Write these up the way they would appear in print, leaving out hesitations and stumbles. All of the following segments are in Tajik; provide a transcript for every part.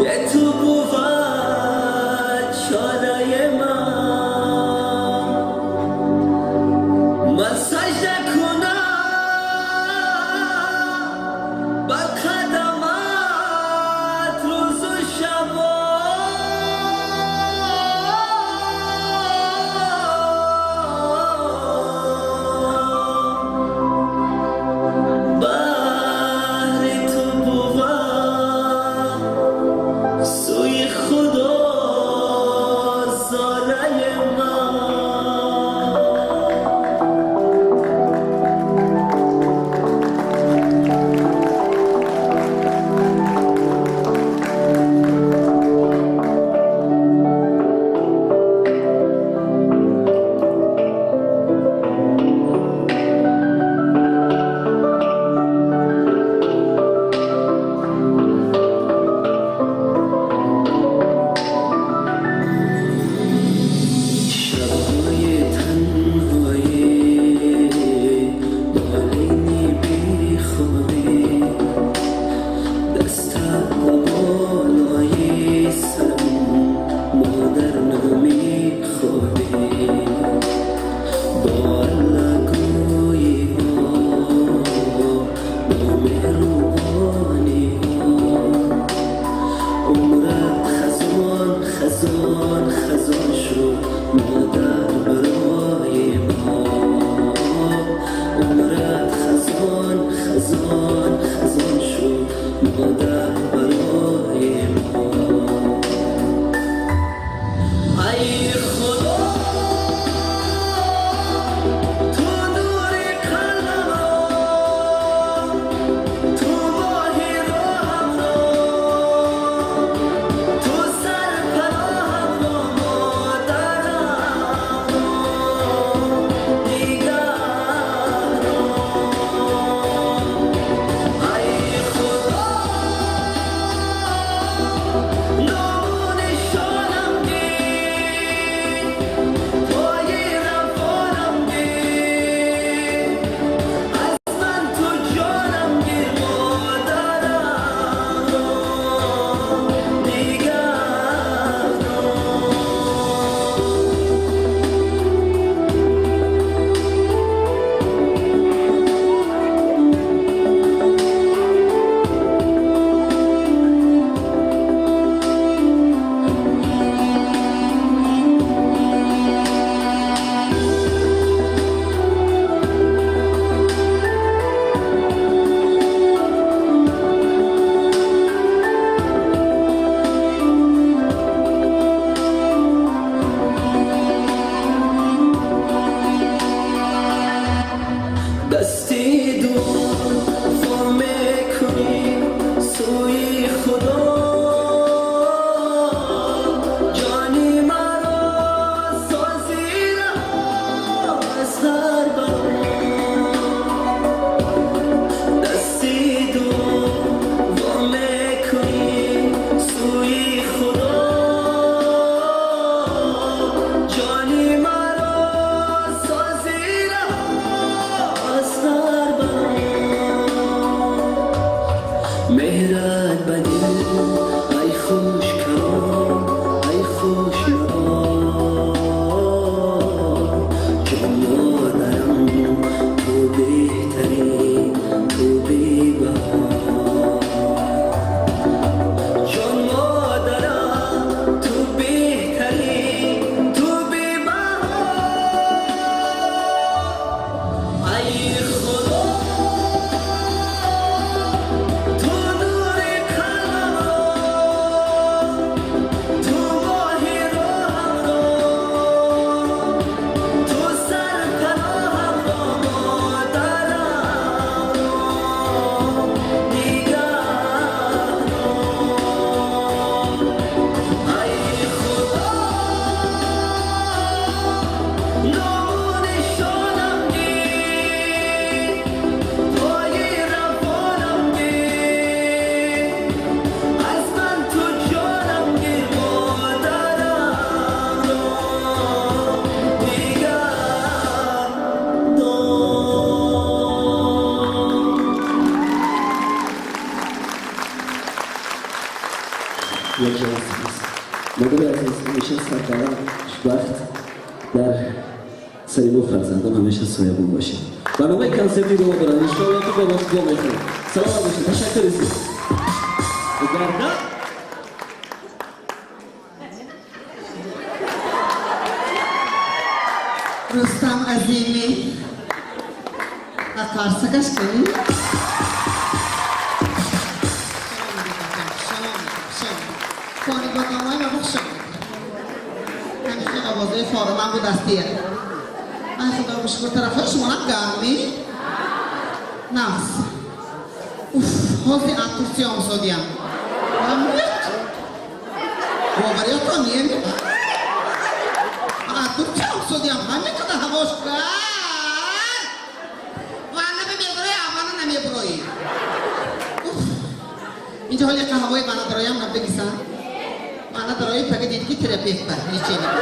یه تو بود چاره من، من سجده کنم بر قدمت روز و شبا. بهر تو بود سوی خدا زاره من. شب‌های تنهایی، بالین بی‌خوابی، دستت به بالای سرم، مادر نمی‌خوابی. با الگویی‌ها، با مهربانی‌ها، عمرت خزان خزان خزان شد مادر برای ما. عمرت خزان خزان خزان شد مادر برای ما. ای خدا تو نور قلبم را، تو ماه راهم را، تو سرپناهم را، مادرم را نگه دار. ای خدا نام و نشانم ده، پای روانم ده، از من تو جانم گیر، مادرم را نگه دار. دستی دعا میکنی سوی خدا، جانی مرا سازی رها از هر بلا. دستی دعا میکنی سوی خدا، جانی مرا سازی رها از هر بلا. مهرت به دل ای خوش کلام، ای خوش نام، جان مادرم تو بهترین، تو بی‌بها. جان مادرم تو بهترین، تو بی‌بها. ای خدا تو نور قلبم را، Як ҷаҳон сипос. Модари азиз, ҳамеша сарбаланд, хушбахт, дар сари мо фарзандон ҳамеша соябон бошед. Барномаи консерти идома дорад. Иншоалло ки бо вақт мехӯрем. Саломат бошед. Ташаккур зиёд. Гарда Рустам Азими қарсакаш кунӣ. ҳамихел овозаи фороман буд астия. Ай худо бишукр, тарафҳои шумонам гармӣ нафс. Уф, ҳозир аз Турсия омсодиям. Бовариятон неми? Аз Турсия омсодиям, ҳамин қадар ҳавош гарм. Ванна бемеброи, аввана намеброи. Уф, инҷо ҳоли яка ҳавои ванна дароям набегисан. Ванна дарои пага дид ки терапевт ба лечение.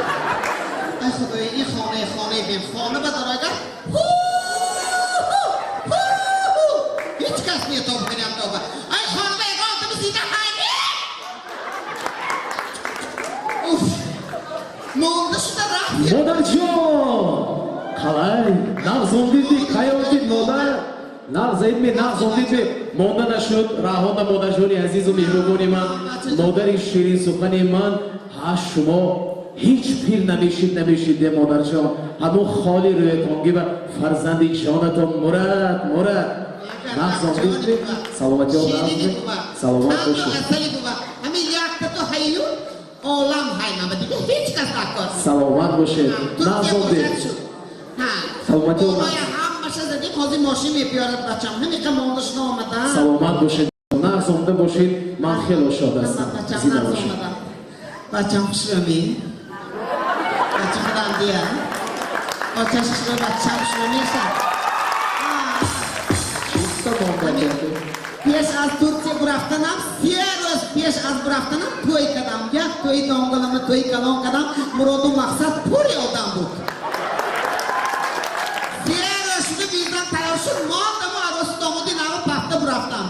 Ай худои, ин хонаи хонаи бем хона ба дароягар. Ҳеҷ кас метоб кунам доба. Ай хона ба ягон одами зинда ҳайми. Уф, монда шуда рафт. Модарҷон, қалай нағз омдидӣ, кай омдид модар? Нағз эдми, нағз омдидми. Монда нашуд раҳона модарҷони азизу меҳрубони ман, модари ширинсухани ман. Ҳа, шумо ҳеҷ пир намешид, намешид, модарҷон. Ҳамон холи рӯятонги ва фарзанди ҷонатон мурад, мурад. Нағз омдидми, саломатиён нағзми, саломат бошед. Ҳамин якта ту ҳайю олам ҳаймама дига ҳеҷ кас накор. Саломат бошед. Нағз омдид. Саломатиён нағз. Ҳамаша задим, ҳозир мошин мебиёрад бачам. Ҳамиқа монда шуда омадам. Саломат бошед. Нағз омда бошед. Ман хело шод ҳастам. Зинда бошед. Бачам хушрӯмӣ. Бача худам дия. Очаш хушрӯ, бачам хушрӯ мешад. Пеш аз Турсия бурафтанам, 3 рӯз пеш аз бурафтанам тӯй кардам. Як тӯи донголама тӯи калон кардам. Муроду мақсад пури одам буд. 3 рӯз шуду визам тайёр шуд, мондаму арӯси домоди наво пафта бурафтам.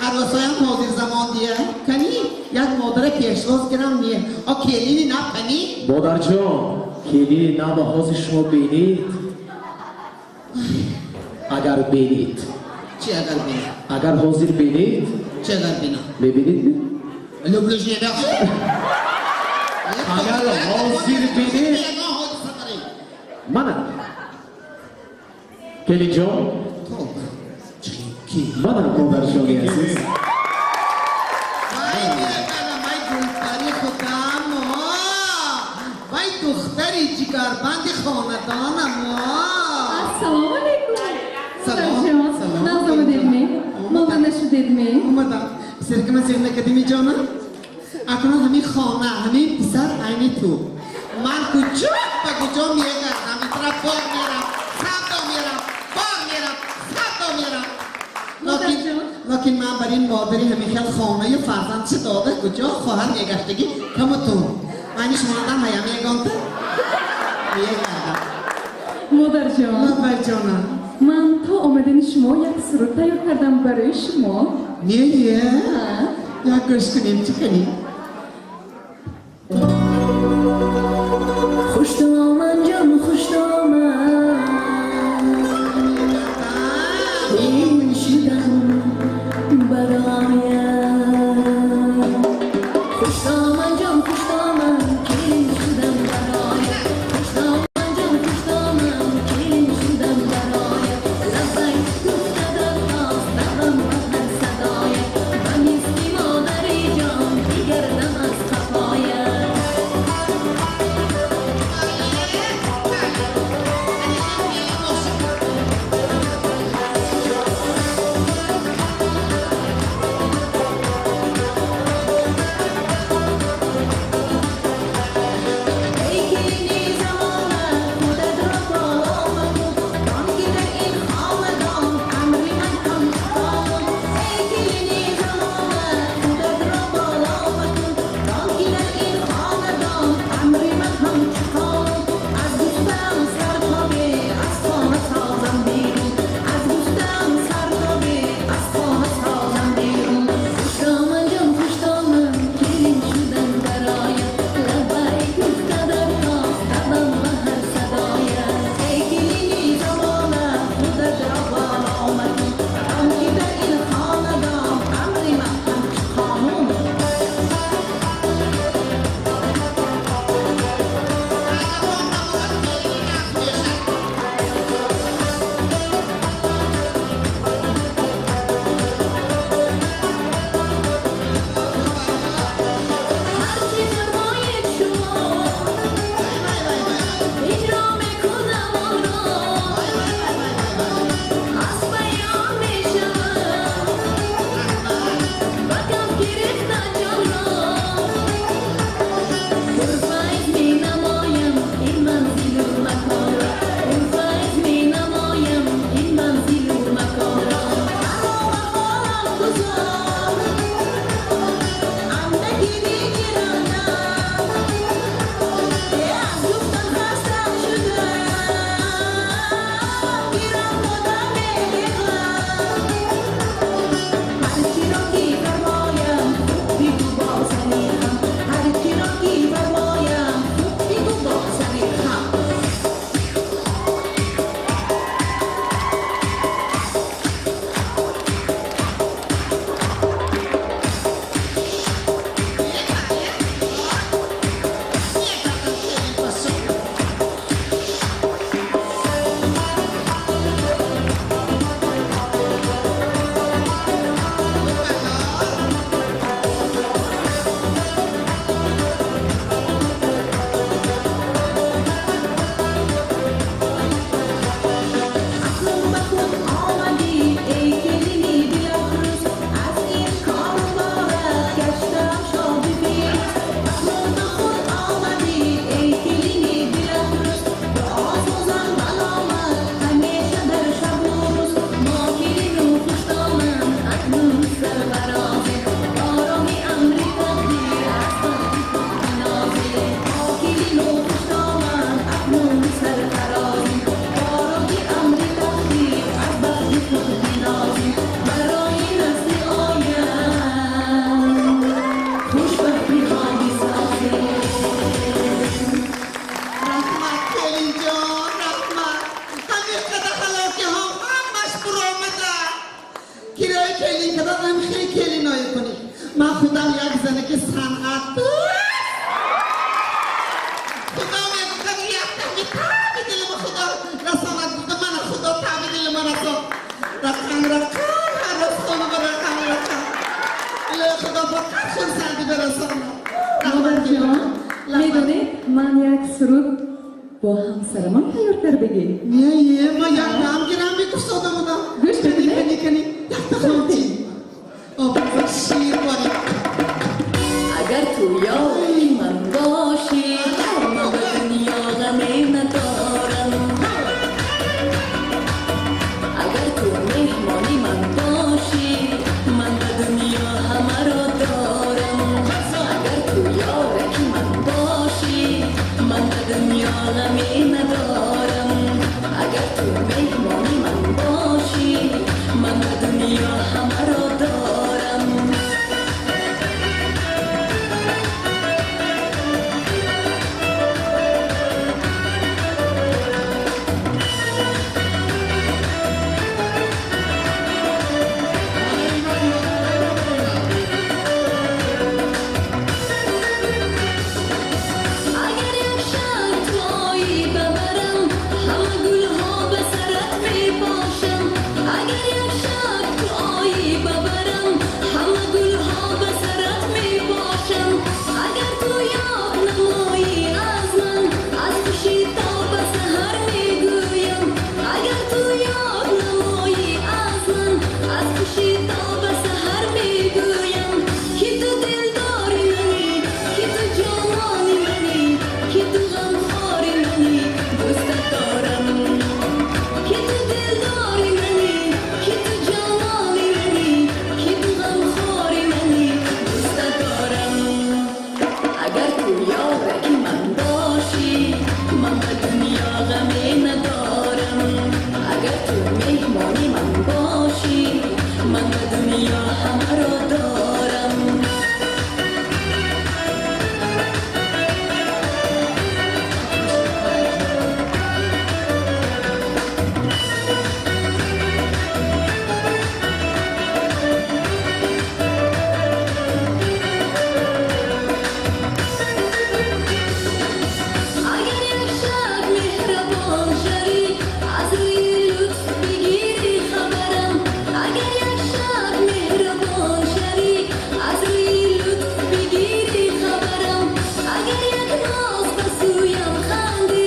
Арӯсоям ҳозирзамон дия. Кани як модара пешвоз гирам не. О келини нав кани? Модарҷон, келини нава ҳозир шумо бинед. Агар бинед. Чи агар бинед? Агар ҳозир бинед. Чи агар бинам? Мебинед? Люблю жена. Агар ҳозир бинед. Мана. Келинҷон. Мана модарҷони азиз. Вай мегарам, вай гулпари худам, вай духтари ҷигарбанди хонадонам. Ассалому алайкум. Салом. Нағз омадедми? Монда нашудедми? Омадам. Серкама сер накардими ҷонам? Акнун ҳамин хона, ҳамин писар айни ту. Ман куҷо ба куҷо мегардам, ин тараф бор мерам, савдо мерам, бор мерам, савдо мерам. Локин ман бар ин модари ҳамин хел хонаю фарзанд чӣ дода, куҷо хоҳар мегаштагӣ каму ту. Ман шумодан ҳаям ягонта мегардам. Модарҷон. Модарҷонам. Ман то омадани шумо як суруд тайёр кардам барои шумо. Не, не. Як гӯш кунем, чӣ кунем? Хуштоман ҷон, хуштоман, ин шудам бароям. Хуштоман ҷон, хуштоман, келин шудам бароям. Хуштоман ҷон, хуштоман, келин шудам бароям. Лаббай гуфта дархост давам ба ҳар садоям. Ба мисли модари ҷон дигар аз қафоям. Санъат Худо мегуфтам яктами таби дилма Худо расонад гуфта мана Худо таби дилма расон. Рақам рақам ҳар рӯз хонама рақам рақам. Илоҳи Худо фақат хурсандӣ бирасонад. Модарҷон, медонед ман як суруд бо ҳамсарамон тайёр кардагӣ. Не, ма як дам гирам бикуфтода будам. Гӯш Кани кунед. кани кани якта хончи. Овоза шир боред. Агар ту ёри ман бошӣ, ман ба дунё ғаме надорам. Агар ту меҳмони ман бошӣ, ман ба дунё ҳамаро дорам. Агар ту ёраки ман бошӣ, ман ба дунё ғаме надорам. Агар ту меҳмони ман бошӣ, ман ба дунё ҳамаро дорам. Агар як шаб ту оӣ ба барам, ҳама гулҳо ба сарат мепошам. Агар як шаб ту оӣ ба барам, ҳама гулҳо ба сарат мепошам. Агар ту ёд намоӣ аз ман, аз хушӣ то ба саҳар мегӯям. Агар ту ёд намоӣ аз ман, аз хушӣ то ба саҳар мегӯям. Ки ту дилдори манӣ, ки ту ҷонони манӣ, ки ту ғамхори манӣ, дӯстат дорам. Ки ту дилдори манӣ, ки ту ҷонони манӣ, ки ту ғамхори манӣ, дӯстат дорам. Агар ту ёраки ман бошӣ, ман ба дунё ғаме надорам. Агар ту меҳмони ман бошӣ, ман ба дунё ҳамаро дорам. Агар як шаб меҳрабон шавӣ, аз рӯи лутф бигирӣ хабарам. Агар як шаб меҳрабон шавӣ, аз рӯи лутф бигирӣ хабарам. Агар як ноз ба сӯям хандӣ,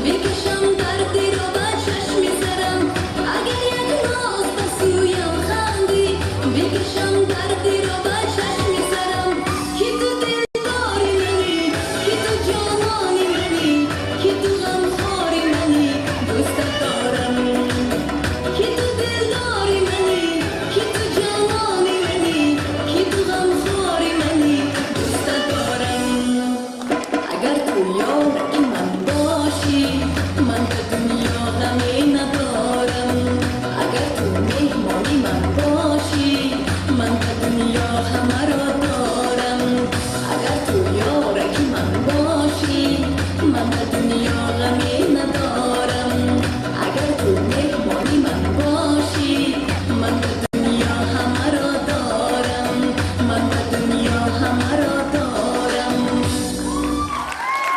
бикашам дардиро ба чашми сарам. Агар як ноз ба сӯям хандӣ, бикашам дардиро ба чашми сарам. Ки ту дилдори манӣ, ки ту ҷонони манӣ, ки ту ғамхори манӣ, дӯстат дорам. Ки ту дилдори манӣ, ки ту ҷонони манӣ, ки ту ғамхори манӣ, дӯстат дорам. Агар ту ёраки ман бошӣ, ман ба дунё ғаме надорам. Агар ту меҳмони ман бошӣ, ман ба дунё ҳамаро дорам. Агар ту ёраки ман бошӣ, ман ба дунё ғаме надорам. Агар ту меҳмони ман бошӣ, ман ба дунё ҳамаро дорам. Ман ба дунё ҳамаро дорам.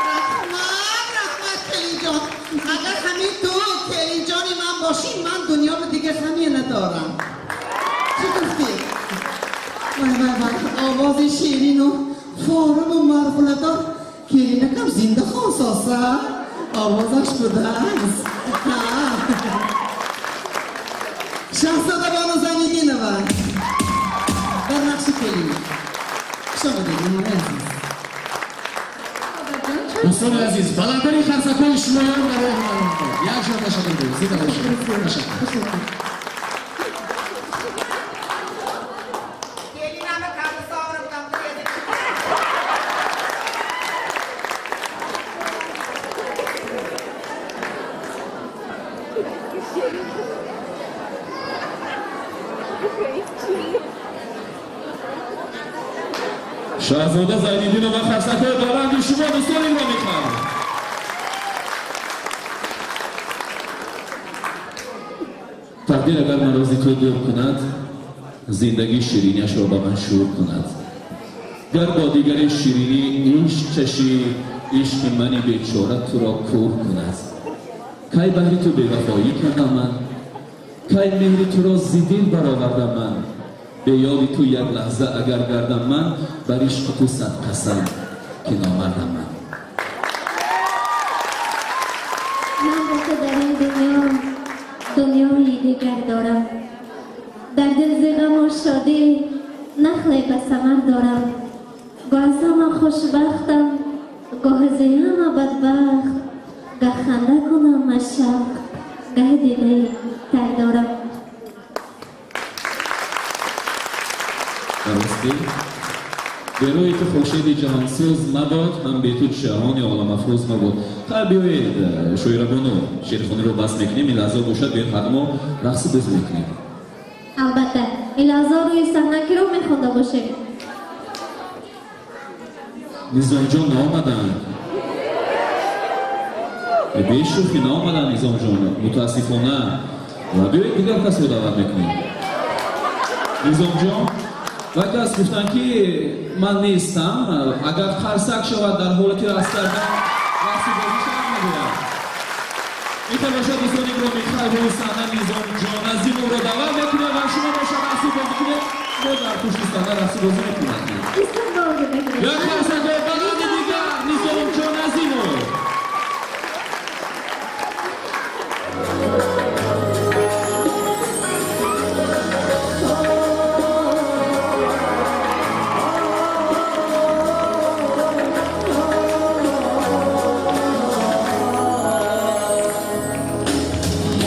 Раҳмат, раҳмат келинҷон. Агар ҳамин ту келинҷони ман бошӣ, ман дунёро дигар ғаме надорам. Чӣ гуфтӣ? Вай вай вай, овози ширину форуму марғуладор келинакам зинда хонсоса. Овозаш будааст. Ҳа. Шаҳзода Бону Зайниддинова дар нақши келин. Хуш омадед, меҳмони азиз. Дӯстони азиз, баландтарин қарсакҳои шумоён барои ҳунармандон. Як ҷо ташаккур гӯем. Зинда бошед. Ташаккур. Келинама карда совра будам. Шаҳзода Зайниддинова, қарсакҳои баланди шумо дӯстони ро мехоҳам. Тақдир агар марози ту дур кунад, зиндагӣ ширинияшро ба ман шур кунад. Гар бо дигари ширинӣ ишқ чашӣ, ишқи мани бечора туро кӯр кунад. Кай баҳри ту бевафоӣ кардам ман? Кай меҳри туро зи дил баровардам ман? Бе ёди ту як лаҳза агар гардам ман, бар ишқи ту сад қасам ки номардам ман. Ман бо ту дар ин дунё дунёи дигар дорам. Дар дил зи ғаму шодӣ нахле ба самар дорам. Гоҳ аз ҳама хушбахтам, гоҳ зи ҳама бадбахт. Гаҳ ханда кунам аз шавқ, гаҳ дидаи тар дорам. Дарости бе рӯи ту хуршеди ҷаҳонсӯз мабод, ҳам бе ту ҷаҳони оламафрӯз мабод. Ха, биёед, шоирабону, шеърхониро бас мекунем. Ин лаҳза бошад, биёед ҳар мо рақси боз мекунем. Албатта, ин лаҳза рӯи саҳна киро мехонда бошем? Низомҷон наомаданд. Бешӯхӣ наомаданд Низомҷон, мутаассифона. Ва биёед дигар касро даъват мекунем. Низомҷон ва кас гуфтанд, ки ман нестам, агар қарсак шавад дар ҳолати рақс кардан, рақси бозӣ шавад, мегӯяд. Ин бошад, дӯстони гиромӣ, хайр, рӯи саҳна Низомҷон Азимовро даъват мекунем ва шумо бошад рақси бозӣ кунед, мо дар пушти саҳна рақси бозӣ мекунем. Истиқбол мекунем. Як қарсакҳои баланди дигар Низомҷон Азимов.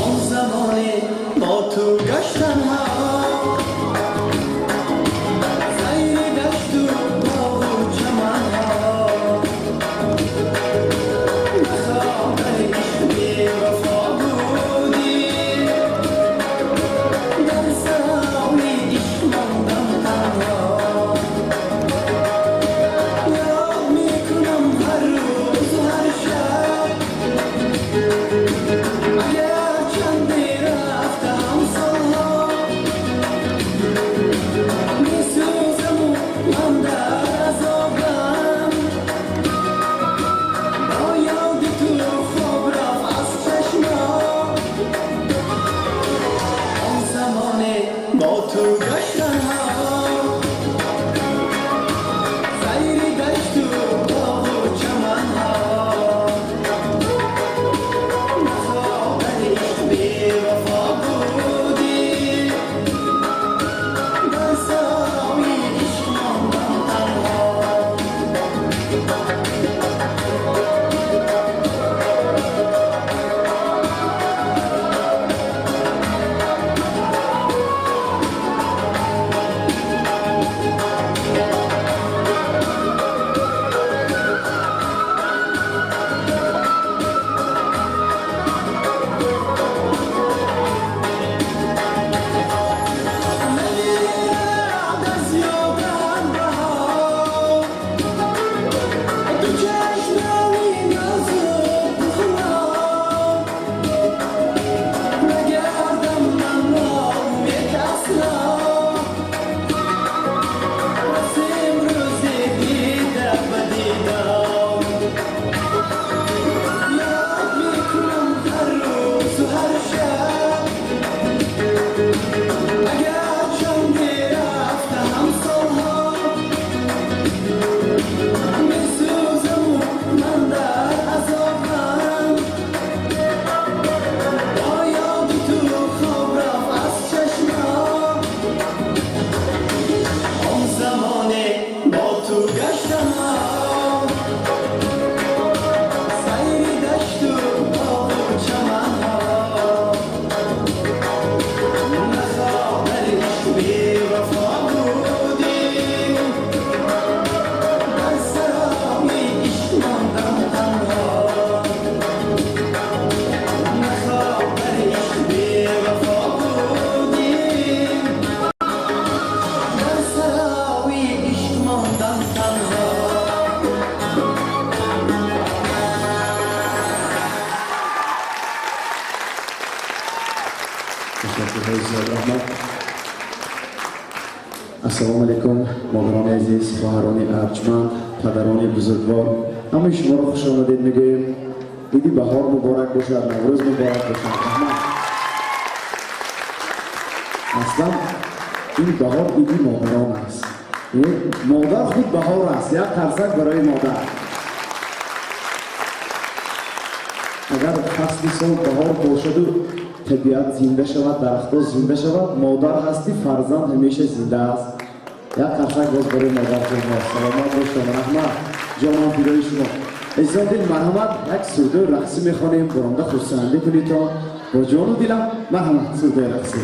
Он замоне бо ту гаштанҳо, сайри дашту боғу чаманҳо, нахоҳари бевафо будӣ, дар сарои ишқ мондам танҳо. Ёд мекунам ҳар рӯзу ҳар шаб, агар чанде рафтаам солҳо, месӯзаму ман дар азобам. Бо ёди ту хоб рафт аз чашмам. Он замоне бо ту гаштанҳо, сайри дашту боғу чаманҳо, нахоҳари ишқ бевафо будӣ, дар сарои ишқ мондам танҳо. Намерад аз ёдам баҳор, ду чашмони нозук бухор. Нагардам ман ноумед асло, расем рӯзе дида ба дидор. Ёд мекунам ҳар рӯзу ҳар шаб, агар чанде рафтаам солҳо, месӯзаму ман дар азобам. Бо ёди ту хоб рафт аз чашмам. Он замоне бо ту гаштанҳо, сайри дашту боғу чаманҳо, нахоҳари ишқ бевафо будӣ, дар сарои ишқ мондам танҳо. Нахоҳари ишқ бевафо будӣ, дар сарои ишқ мондам танҳо. Ташаккурҳои зиёд, раҳмат. Ассалому алайкум, модарони азиз, хоҳарони арҷманд, падарони бузургвор. Ҳамаи шуморо хуш омадед мегӯем. Иди баҳор муборак бошад, Наврӯз муборак бошад. Раҳмат. Аслан ин баҳор иди модарон аст. Модар худ баҳор аст. Як қарсак барои модар. Агар фасли сол баҳор бошаду табиат зинда шавад, дарахтҳо зинда шавад, модар ҳасти, фарзанд ҳамеша зинда аст. Як қарсак боз барои модарҷонҳо. Саломат бошед, раҳмат. Ҷонам фидои шумо. Азизон дил, марҳамат, як сурудои рақсӣ мехонем, баромада хурсандӣ кунедтон бо ҷону дилам. Марҳамат, сурудои рақсӣ.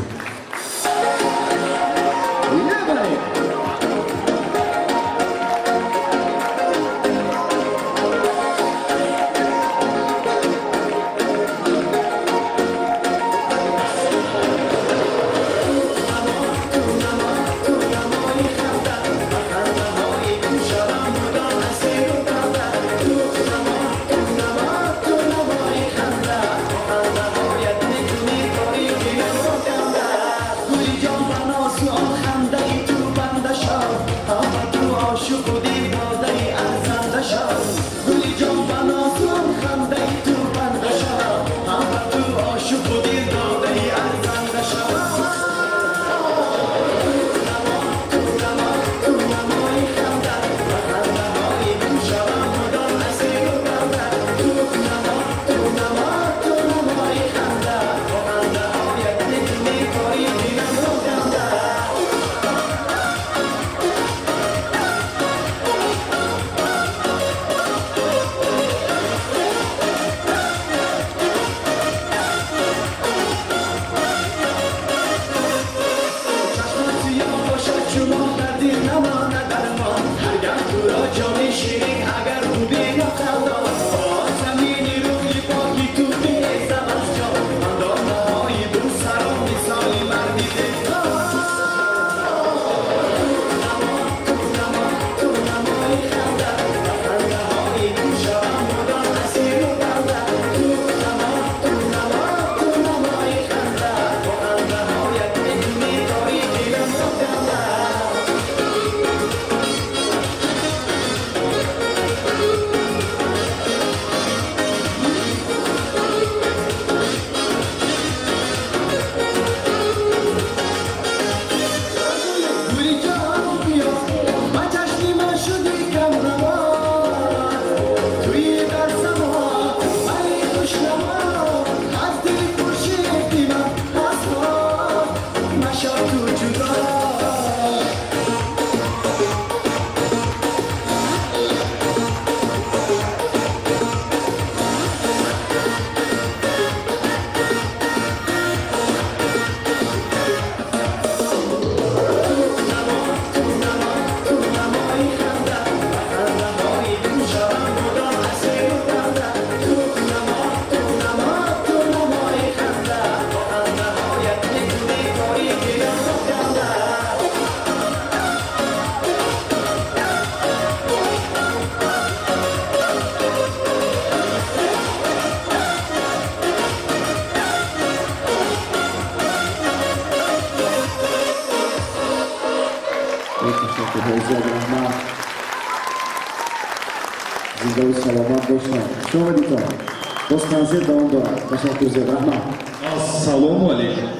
Ассалому алайкум.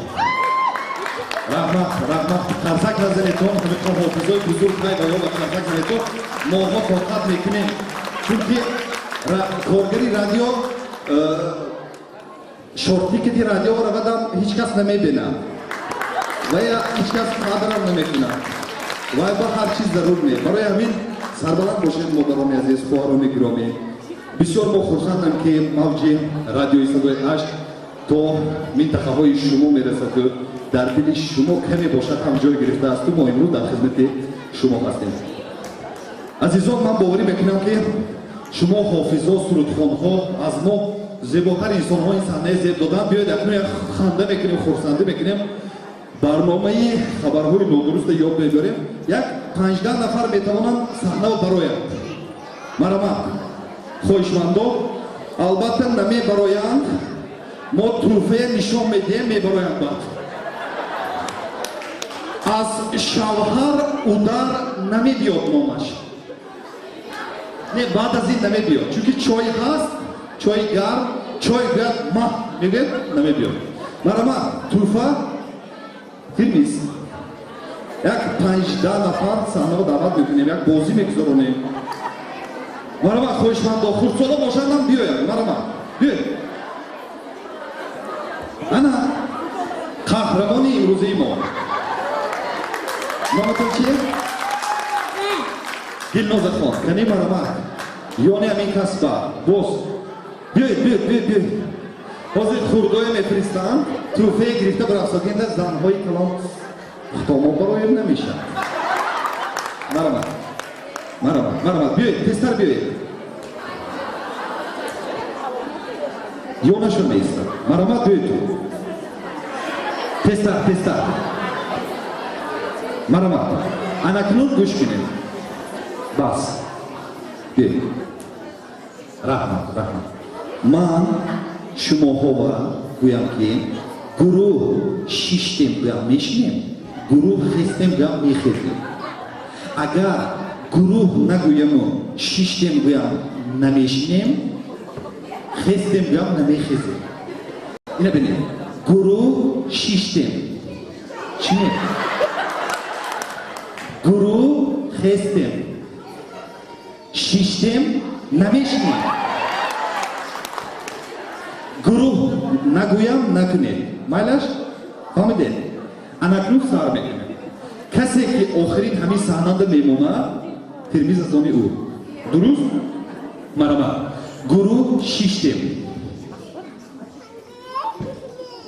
Раҳмат, раҳмат. Қарсак назанедтон, ҳамиқо ҳофизои бузург ҳай ва ё ба қарсак занедтон. Моҳо тоқат мекунем, чунки коргари радио шортикети радио равадам ҳеҷ кас намебинад ва я ҳеҷ кас қадрам намекунад ва ба ҳар чиз зарур не. Барои ҳамин сарбаланд бошед, модарони азиз, хоҳарони гиромӣ. Бисёр мо хурсандам, ки мавҷи радиои садои ҳашт то минтақаҳои шумо мерасаду дар дили шумо каме бошад ҳам ҷой гирифтаасту мо имрӯз дар хизмати шумо ҳастем. Азизон, ман боварӣ мекунам, ки шумо ҳофизо, сурудхонҳо аз мо зеботар инсонҳо ин саҳнаи зеб додан. Биёед, акнун як ханда мекунем, хурсандӣ мекунем, барномаи хабарҳои нодуруста ёд мебарем. Як 15 нафар метавонанд саҳнаро бароянд. Марҳамат, хоҳишмандо. Албатта намебароянд, мо тӯҳфая нишон медиҳем, мебароянд. Баъд Аз шавҳар удар намебиёд номаш. Не, баъд аз ин намебиёд. Чунки чой ҳаст, чои гарм, чой гӯяд маҳ мегӯяд, намебиёд. Марҳамат, тӯҳфа Термиз. Як 5-10 нафар саҳнаро даъват мекунем, як бозӣ мегузаронем. Марҳамат, хоҳишмандо, хурдсола бошандам биёянд. Марҳамат, биёед. Ана қаҳрамони имрӯзаи мо. Номатон чист? Дилнозахон. Кани марҳамат. Ёни ҳамин касба. Боз. Биёед, биёед, биёед, биёед. Ҳозир хурдое мефиристанд, тӯҳфае гирифта барафсогинда занҳои калон хутомо бароем намешавад. Марҳамат. Марҳамат, марҳамат, биёед, тезтар биёед. Ёнашон меистад. Марҳамат, биёед ту. Тезтар, тезтар. Марҳамат. Анакнун гӯш кунед. Бас. Биёед. Раҳмат, раҳмат. Ман шумоҳова гӯям ки гурӯҳ шиштем гӯям мешинем, гурӯҳ хестем гӯям мехезем. Агар гурӯҳ нагӯяму шиштем гӯям намешинем, хестем гӯям намехезем. Ина бинед. Гурӯҳ шиштем. Чине? Гурӯҳ хестем. Шиштем намешинем. Гурӯҳ нагӯям накунед. Майлаш? Фаҳмидед? Анакнун сар мекунем. Касе ки охирин ҳамин саҳнада мемонад, Термиз аз они ӯ. Дуруст? Марҳамат. Гурӯҳ шиштем.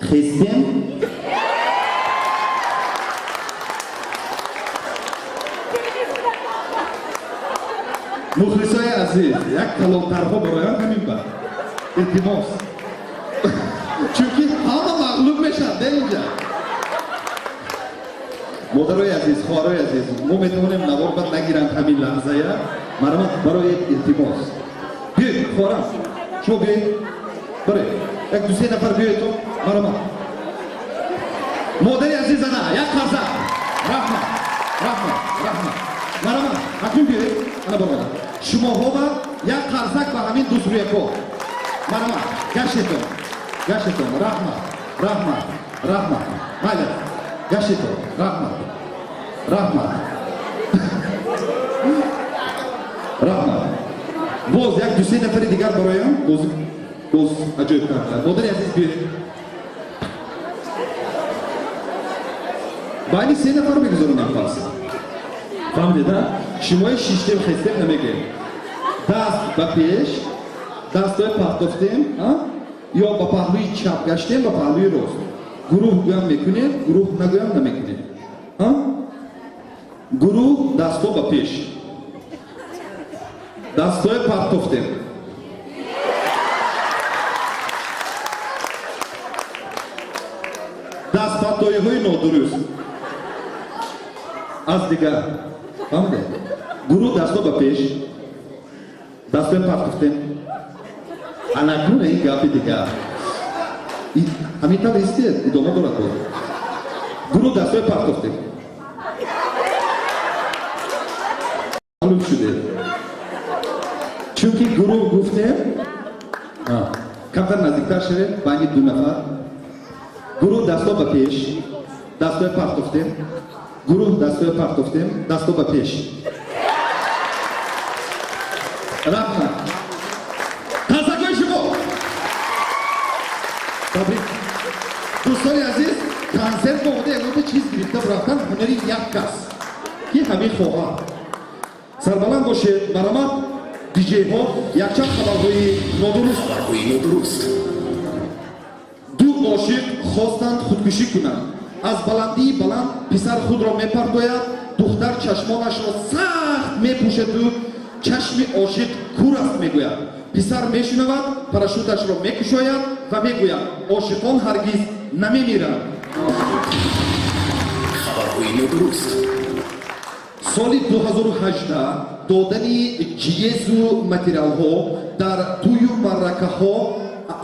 Хестем. Мухлисои азиз, як калонтарҳо бароянд ҳамин ба. Илтимос. Чунки ҳама мағлуб мешаванд, де инҷа. Модарои азиз, хоҳарои азиз, мо метавонем навор бад нагиранд ҳамин лаҳзая. Марҳамат, барои илтимос. Биёед, хоҳарам, шумо биёед. Барои як ду се нафар биёед то. Марҳамат. Модари азиз, ана, як қарза. Раҳмат, раҳмат, раҳмат. Марҳамат, акнун биёед. Ана бародар. Шумоҳова як қарзак ба ҳамин дӯстрӯяко. Марҳамат, гаштетон. Гаштетон, раҳмат, раҳмат, раҳмат. Майли, гаштетон, раҳмат. Раҳмат. Раҳмат. Боз як ду се нафари дигар бароям, боз боз аҷоиб карда. Модари азиз биёед. Байни се нафар мегузаронем пас. Фаҳмидед, а? Шумои шиштем хестем намегӯем. Даст ба пеш, дастҳои партофтем, а? Ё ба паҳлӯи чап гаштем, ба паҳлӯи рост. Гурӯҳ гӯям мекунем, гурӯҳ нагӯям намекунем. А? Гурӯҳ дастҳо ба пеш. Дастҳои партофтем. Дастпартоиҳои нодуруст. Аз дигар. Фаҳмидед? Гурӯҳ дастҳо ба пеш. Дастҳои партофтем. Анакнун ин гапи дигар. Ҳамин тавр истед, идома дорад боз. Гурӯҳ дастҳои партофтем. Мағлуб шудед. Чунки гурӯҳ гуфтем, камтар наздиктар шавед, байни ду нафар. Гурӯҳ дастҳо ба пеш, дастҳои партофтем. Гурӯҳ дастҳои партофтем, дастҳо ба пеш. Раҳмат. Қарсакҳои шумо. Табрик. Дӯстони азиз, консерт омода ягонта чиз гирифта рафтан ҳунари як кас, ки ҳамин хоҳад. Сарбаланд бошед, марҳамат, диҷейҳо якчанд хабарҳои нодуруст. Хабарҳои нодуруст. Ду ошиқ хостанд худкушӣ кунанд. Аз баландии баланд писар худро мепартояд, духтар чашмонашро сахт мепӯшаду чашми ошиқ кур аст мегӯяд. Писар мешунавад, парашюташро мекушояд ва мегӯяд: ошиқон ҳаргиз намемиранд. Хабарҳои нодуруст. Соли 2018 додани ҷиезу материалҳо дар тӯю маъракаҳо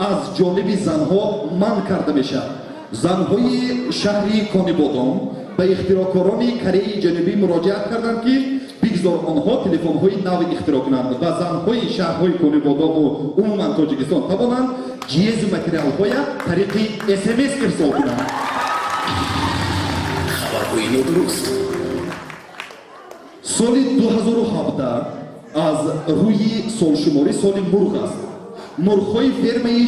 аз ҷониби занҳо манъ карда мешавад. Занҳои шаҳри Конибодом ба ихтироъкорони Кореяи Ҷанубӣ муроҷиат карданд, ки бигзор онҳо телефонҳои нави ихтироъ кунанд ва занҳои шаҳрҳои Конибодому умуман Тоҷикистон тавонанд ҷиҳезу материалҳоя тариқи СМС ирсол кунанд. Хабарҳои нодуруст. Соли 2017 аз рӯи солшуморӣ соли мурғ аст. Мурғҳои фермаи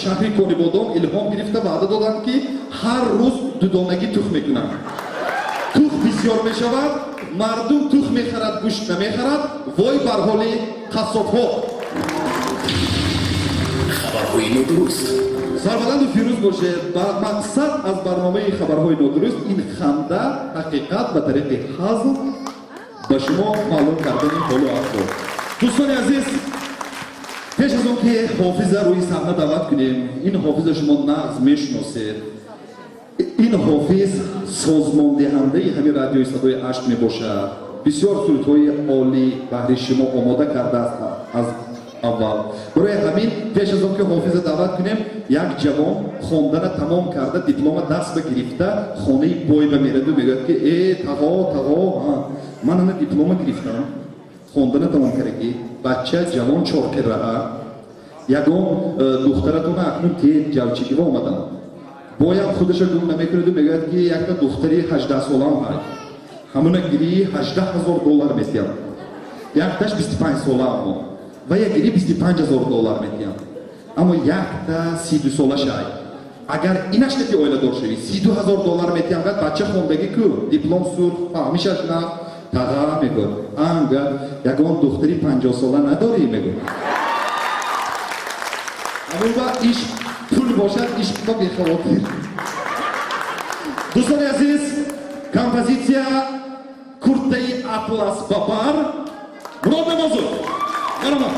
шаҳри Конибодом илҳом гирифта ваъда доданд, ки ҳар рӯз дудонагӣ тухм мекунанд. Тухм бисёр мешавад, мардум тухм мехарад, гӯшт намехарад. Вой бар ҳоли қассобҳо. Хабарҳои нодуруст. Сарбаланду фирӯз бошед. Ба мақсад аз барномаи хабарҳои нодуруст ин ханда, ҳақиқат ба тариқи ҳазл ба шумо маълум кардани ҳолу аҳвол. Дӯстони азиз, пеш аз он ки ҳофиза рӯи саҳна даъват кунем, ин ҳофиза шумо нағз мешиносед. Ин ҳофиз созмондиҳандаи ҳамин радиои садои Ашт мебошад. Бисёр сурудҳои олӣ баҳри шумо омода кардааст аз аввал. Барои ҳамин пеш аз он ки ҳофиза даъват кунем, як ҷавон хондана тамом карда, диплома даст ба гирифта, хонаи бойба мераду мегӯяд, ки э тағо, тағо, ман ана диплома гирифтам, хондана тамом кардагӣ, бача ҷавон чорқираа, ягон духтаратона акнун тез ҷавчигива омадам. Боям худаша гум намекунаду мегӯяд, ки якта духтари 18-солаам ҳай, ҳамуна гирии 18 000 доллар метиҳам. Якташ 25-сола, аммо ва як гири 25 000 доллар метиҳам. Аммо якта 32-сола шай, агар инаш ки оиладор шавӣ, 32 000 доллар метиҳам. Гад бача хондагӣ ку, диплом сурх, фаҳмишаш на. Таға, мегӯяд, ан гад, ягон духтари 50-сола надорӣ? Мегӯяд. Ҳамун ва иш пул бошад, ишқ ба бехавотир. Дӯстони азиз, композитсия «Куртаи атлас ба бар», Мурод Намозов, марҳамат.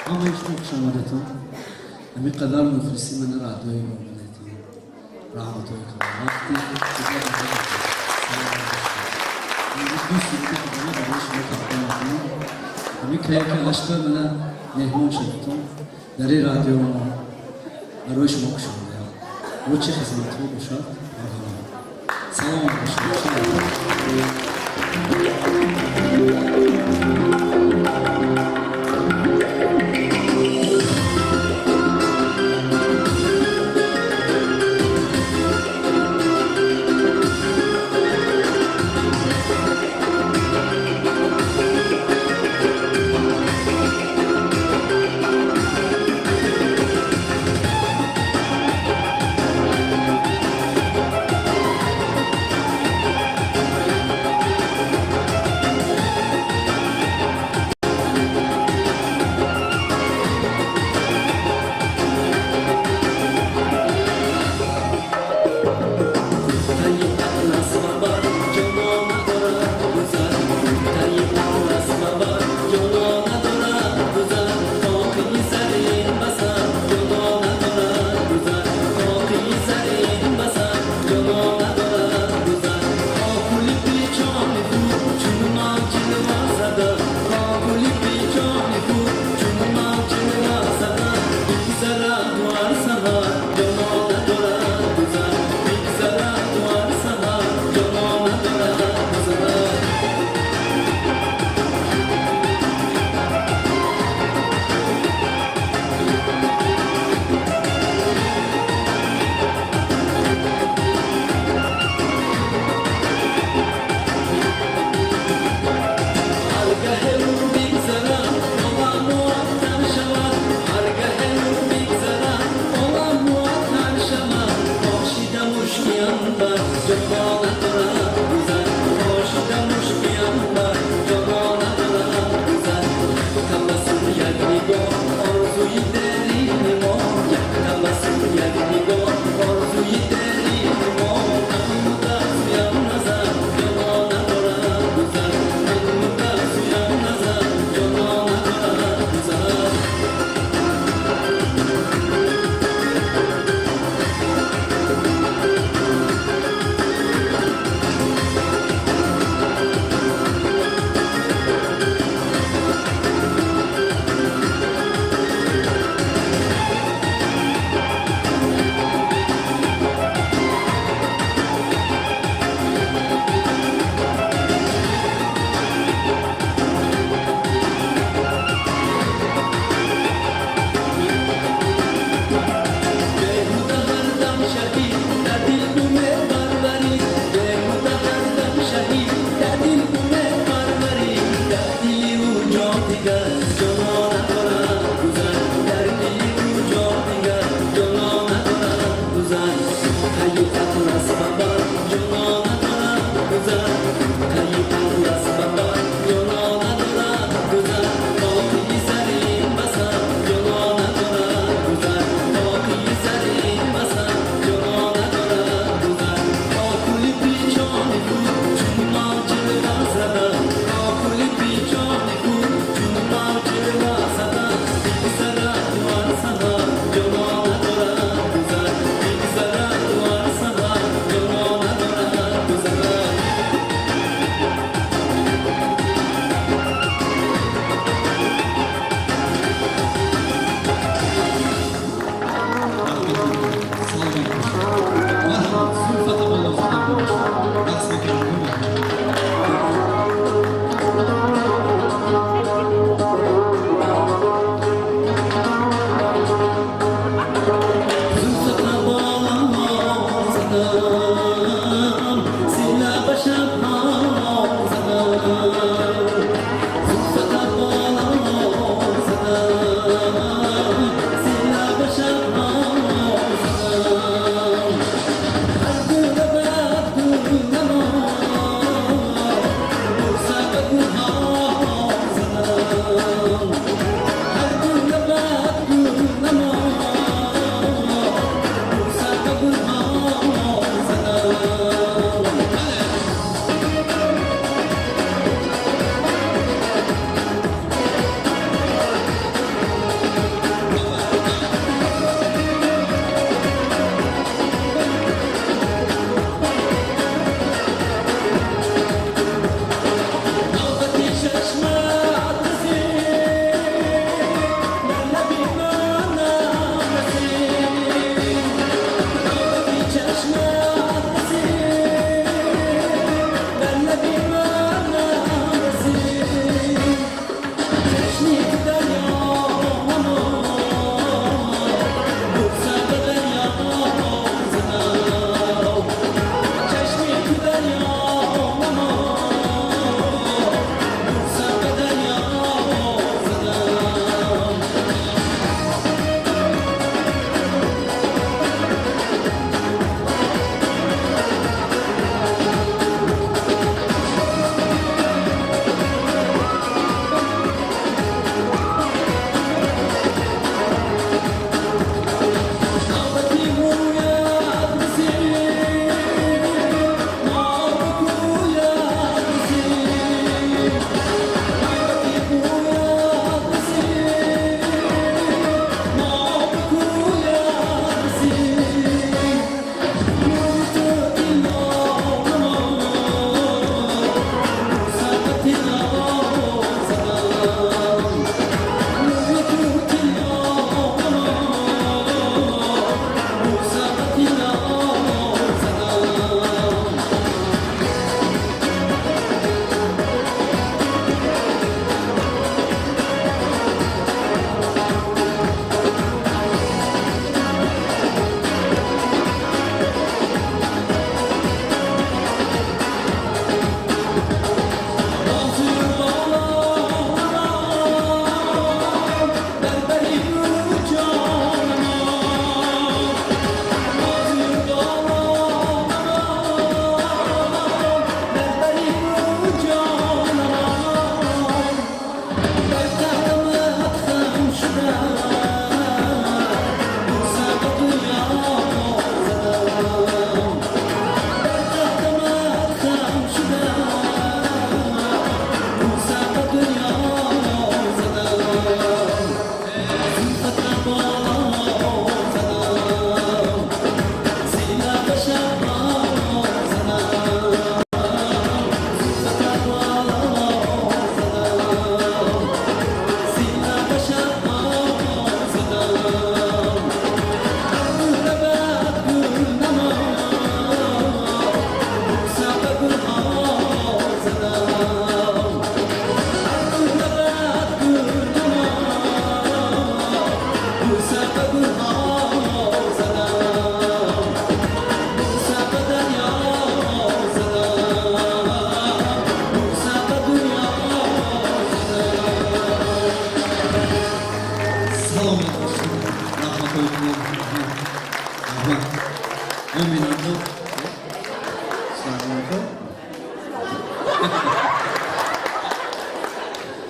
Ҳамаи шумо хушомадетон. Ҳамин қадар мухлиси мана радиои мо будетон, раҳматҳои калон. Вақти ду суруди худона барои шумо тақдим мекунам. Ҳамин каяки Ашта мана меҳмон шудетон дар ин радио мо барои шумо кушодаям. Бо чӣ хизматҳо бошад, марҳамат. Саломат бошед. дигар ҷонон надорад гузар, дар дили ту ҷо дигар ҷонон надорад гузар. Таи атлас баба ҷонон надорад гузар, таи атлас баба ҷонон надорад гузар. Тоқи зарин басар ҷонон надорад гузар, тоқи зарин басар ҷонон надорад гузар. Кокули печони худ чун мавҷ зада, кокули печони худ чун мавҷ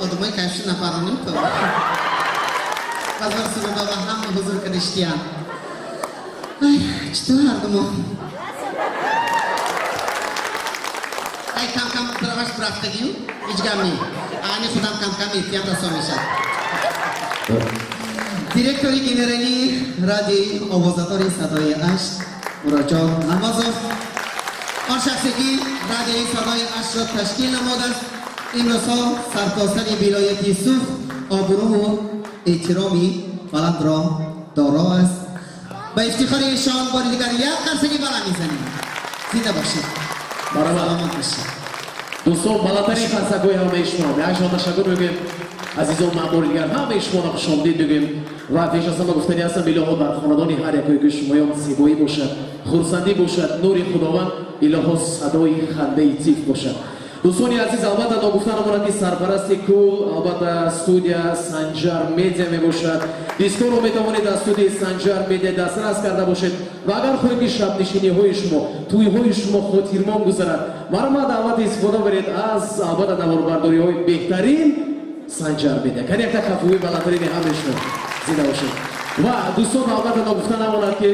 Одамои кайфши нафароним то. Базар суруда ва ҳама ҳузур кадаштиян. Ай, читор ҳардумо? Ай, кам-кам раваш рафтагию, ҳеҷ гап не. Ани худам кам-кам эҳтиёт расон мешад. Директори генералии радиои овозадори садои Ашт Муроҷон Намозов, он шахсе ки радиои садои Аштро ташкил намудааст, имрӯзҳо сартосари вилояти Суғд обрӯву эҳтироми баландро доро аст. Ба ифтихори эшон бори дигар як қарсаки баланд мезанем. Зинда бошед, саломат бошед. Дӯстон, баландтарин қарсакҳои ҳамаи шумо. Якҷон ташаккур мегӯем. Азизон, ман бори дигар ҳамаи шуморо хушомдид мегӯем ва пеш аз ҳама гуфтани ҳастам, илоҳо дар хонадони ҳар якое ки шумоён зебоӣ бошад, хурсандӣ бошад, нури Худованд, илоҳо садои хандаи тиф бошад. Дӯстони азиз, албатта ногуфта намонад ки сарпарасти кул албатта студия Санҷар Медиа мебошад. Дискоро метавонед аз студияи Санҷар Медиа дастрас карда бошед ва агар хоҳед ки шабнишиниҳои шумо, тӯйҳои шумо хотирмон гузарад, марҳамат албатта истифода баред аз албатта наворбардориҳои беҳтарин Санҷар Медиа. Кани якта кафкӯбии баландтарини ҳамаи шумо. Зинда бошед. Ва дӯстон, албатта ногуфта намонад ки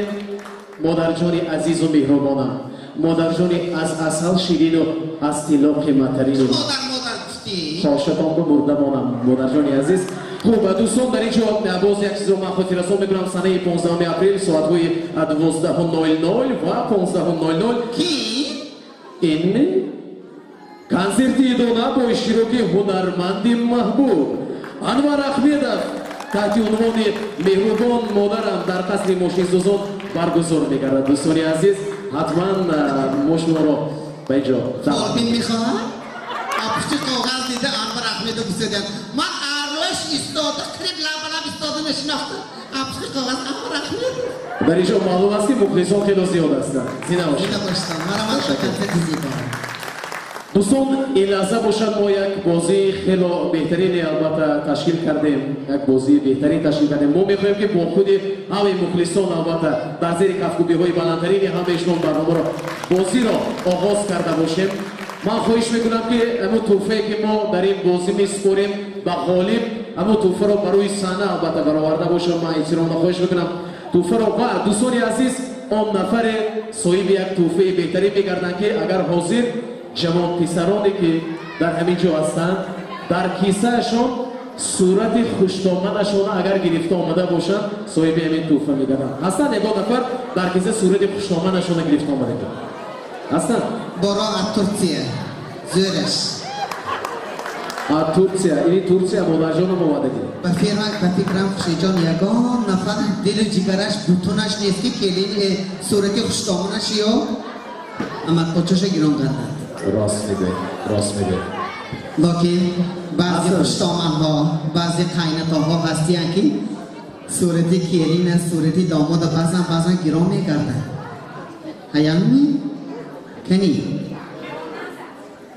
модарҷони азизу меҳрубонам, модарҷони аз асал ширину аз тилло қиматтарину модар модар гуфтӣ, хошатон бумурда монам, модарҷони азиз. Хуб, дӯстон, дар ин ҷо боз як чизро ман хотиррасон мекунам. Санаи 15 апрел соатҳои 12:00 ва 15:00 ки ин консерти идона бо иштироки ҳунарманди маҳбуб Анвар Ахмедов таҳти унвони Меҳрубон модарам дар қасри мошинсозон баргузор мегардад. Дӯстони азиз, ҳатман мо шуморо ба ин ҷо фолбин мехоҳад? Пушти коғаз дида Анвар Ахмедов бисёдиям. Ман арӯш истода, қариб лабалаб истода нашинохта. Пушти коғаз Анвар Ахмедов. Дар ин ҷо маълум аст ки мухлисон хело зиёд ҳастанд. Зинда бошед. Зинда бошед. Марҳамат, консерти зебо. Дӯстон, ин лаҳза бошад мо як бозии хело беҳтарине албатта ташкил кардем. Як бозии беҳтарин ташкил кардем. Мо мехоҳем ки бо худи ҳамаи мухлисон албатта дар зери кафкӯбиҳои баландтарини ҳамаи шумо барномаро, бозиро оғоз карда бошем. Ман хоҳиш мекунам ки ҳамун тӯҳфае ки мо дар ин бозӣ месупорем ба ғолиб, ҳамун тӯҳфаро барои саҳна албатта бароварда бошам. Ман эҳтиромона хоҳиш мекунам тӯҳфаро. Ва дӯстони азиз, он нафаре соҳиби як тӯҳфаи беҳтарин мегарданд ки агар ҳозир ҷавонписароне ки дар ҳамин ҷо ҳастанд, дар кисаашон сурати хуштоманашон агар гирифта омада бошанд, соҳиби ҳамин тӯҳфа мегарданд. Ҳастанд ягон нафар дар киса сурати хуштоманашона гирифта омада ҳастанд? Боро аз Турсия, зӯраш. Аз Турсия, ини Турсия модарҷоном омадагӣ. Ба фикрам Хушиҷон, ягон нафар дилу ҷигараш бутунаш нест ки келин сурати хуштоманаш ё амакпочаша гирон гардад. Рост мегӯед, рост мегӯед. Локин баъзе хуштоманҳо, баъзе қайнатоҳо ҳастиянд ки сурати келина, сурати домода баъзан баъзан гирон мегардад. Ҳаямми? Кани?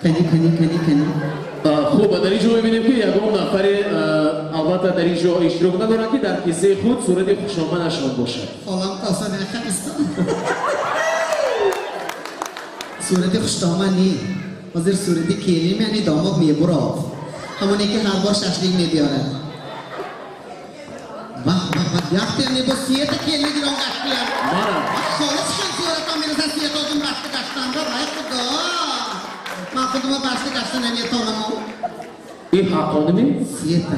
Кани, кани, кани, кани. Хуб, дар ин ҷо мебинем ки ягон нафаре албатта дар ин ҷо иштирок надорад ки дар кисаи худ сурати хушоманашон бошад. Холам коса нахаристон. Сурати хуштоман не. Ҳозир сурати келин, яъне домод мебурад. Ҳамоне ки ҳар бор шашлик мебиёрад. Ваҳ, ваҳ, ваҳ, яхтем не бо сиета келин гирон гаштиям. Мана. Холис шан суратон мерасад сиетозун башта гаштанда, вай худо. Ман худума башта гашта наметонам. Ин ҳаққоними? Сиета.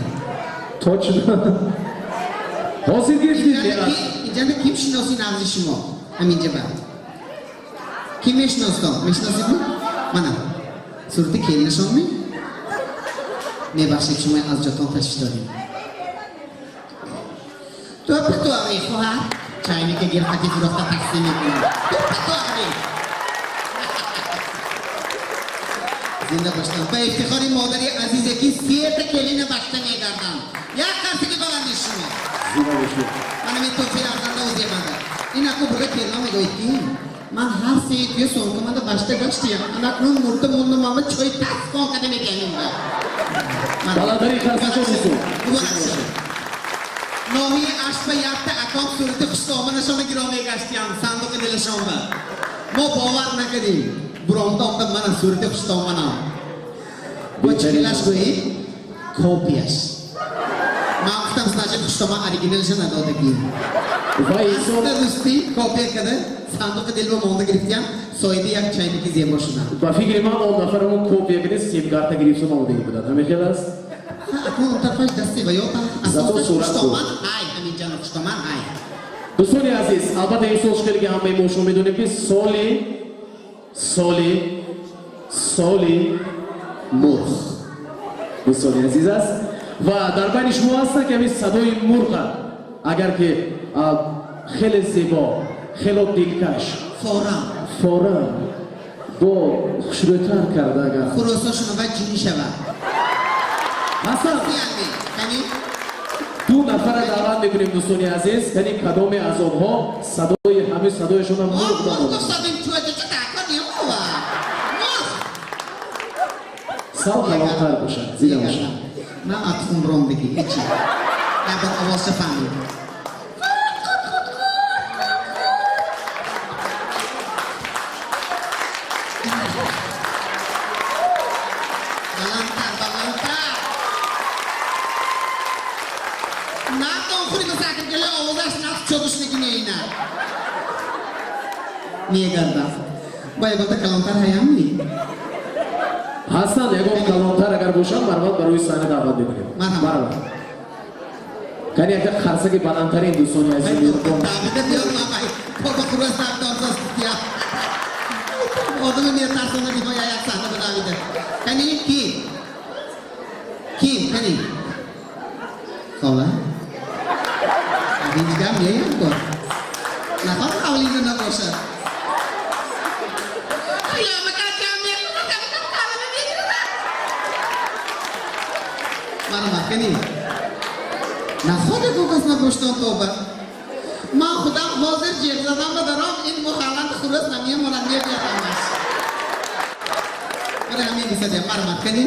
Точно. Ҳозир гирифтид. Инҷанда ким шиноси нағзи шумо? Ҳаминҷа ба. Ким мешиностон? Мешиносидми? Мана. Сурати келинашонми? Мебахшед, шумо аз ҷотон ташриф дорем. Тӯпи туағри хоҳар. Чайника гирхати фурӯхта тақсим мекунам. Тӯпи туағри. Зинда бошед. Ба ифтихори модари азизе ки сета келина башта мегардам. Як қарсаки баланди шумо. Зинда бошед. Мана мен тӯҳфаи арзанда ӯземада. Ин аку бурда келина мегӯяд ки ман ҳар сеи туя сомка башта гаштиям. Анакнун мурда мондам, ама чой тасфон када мекунем. Баландтарин қарсакҳо дӯстон. Муборак шуд. Ноҳияи Ашт ба якта аком сурати хуштоманашона гирон мегаштиям сандуқи дилашонба. Мо бовар накардем. Буромда омда мана сурати хуштоманам. Бо чӣ хелаш гӯед? Копияш. Ман гуфтам, значит, хуштоман оригиналша надодагӣ. Ва инсон русти копия када сандуқи дилба монда гирифтиям, соҳиби як чайники зебо шудам. Ба фикри ман он нафар он копия када сим-карта гирифтан омодагӣ буданд. Ҳамин хел аст? Акун он тарафаш дасти ва ёта. Асосан хуштоман ҳай, ҳамин ҷано хуштоман ҳай. Дӯстони азиз, албатта ин сол шуд ки ҳамаи мо шумо медонем ки соли мурғ. Дӯстони азиз аст ва дар байни шумо ҳастанд ки ҳамин садои мурға агар ки хеле зебо, хело дилкаш, форам бо хушрӯйтар карда агар хуросо шунавад ҷинӣ шавад. Ҳасан, ду нафара даъват мекунем дӯстони азиз, яъне кадоме аз онҳо садои ҳамин садояшонам мурғ бамонад. Сал калонтар бошад, зида бошад. Ман атфум рондагӣ, ҳечи. Ябар овозша фаҳмид. Баландтар, баландтар. Натон хури масакр геле овозаш нафт чодушники неина. Мегардам. Ба ягонта калонтар ҳаям ни? Ҳастанд, ягон калонтар агар бошанд, марҳамат барои саҳна даъват мекунем. Марҳамат. Кани якта қарсаки баландтарин дӯстони азиз меҳрубон. Одами метарсонад ниҳоя як саҳна ба Давида. Кани ким? Ким, кани? Хола? Ҳеҷ гап неям кор. Нахоҳ ҳавлида набошад. Марҳамат, кани? Нахоҳ кас набоштон тоба. Ман худам ҳозир ҷеғ задам ба даром, ин мухалланд хурос намемонад, мебиёд ҳамаш. Барои ҳамин бисадем. Марҳамат, кани?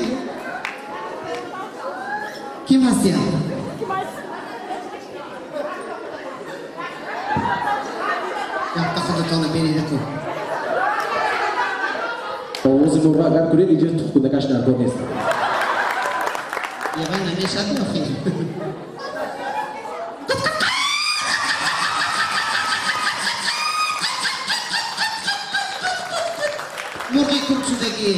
Ким ҳастиям? Якта худатонро бинед ку. Овози мурға агар кунед, инҷо тухкудакаш дар кор нест. Явай намешад охир. Мурғи куб шудагӣ.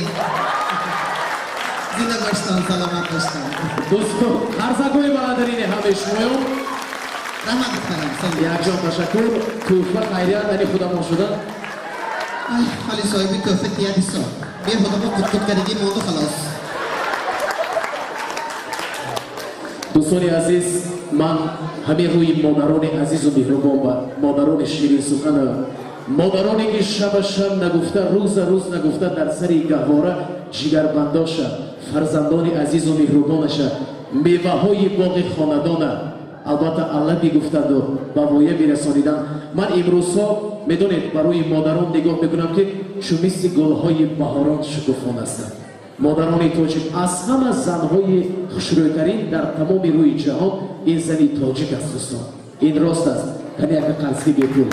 Зинда боштон, саломат боштон. Дӯстон, қарсакҳои баландтарини ҳамаи шумоён. Раҳмат духтарам. Якҷон ташаккур. Тӯҳфа хайрият ани худамон шуда. Ай, ҳоли соҳиби тӯҳфа тияд ҳисоб. Беҳуда бо қут-қут кардагӣ монду халос. Дӯстони азиз, ман ҳамин рӯи модарони азизу меҳрубон ба модарони ширинсухана, модароне ки шаба шаб нагуфта, рӯза рӯз нагуфта дар сари гаҳвора ҷигарбандоша, фарзандони азизу меҳрубонаша, меваҳои боғи хонадона албатта алла бигуфтанду ба воя бирасонидан. Ман имрӯзҳо медонед барои модарон нигоҳ мекунам ки чун мисли гулҳои баҳорон шукуфон ҳастанд. Модарони тоҷик аз ҳама занҳои хушрӯйтарин дар тамоми рӯи ҷаҳон ин зани тоҷик аст дӯстон. Ин рост аст. Кани яка қарзги бепул.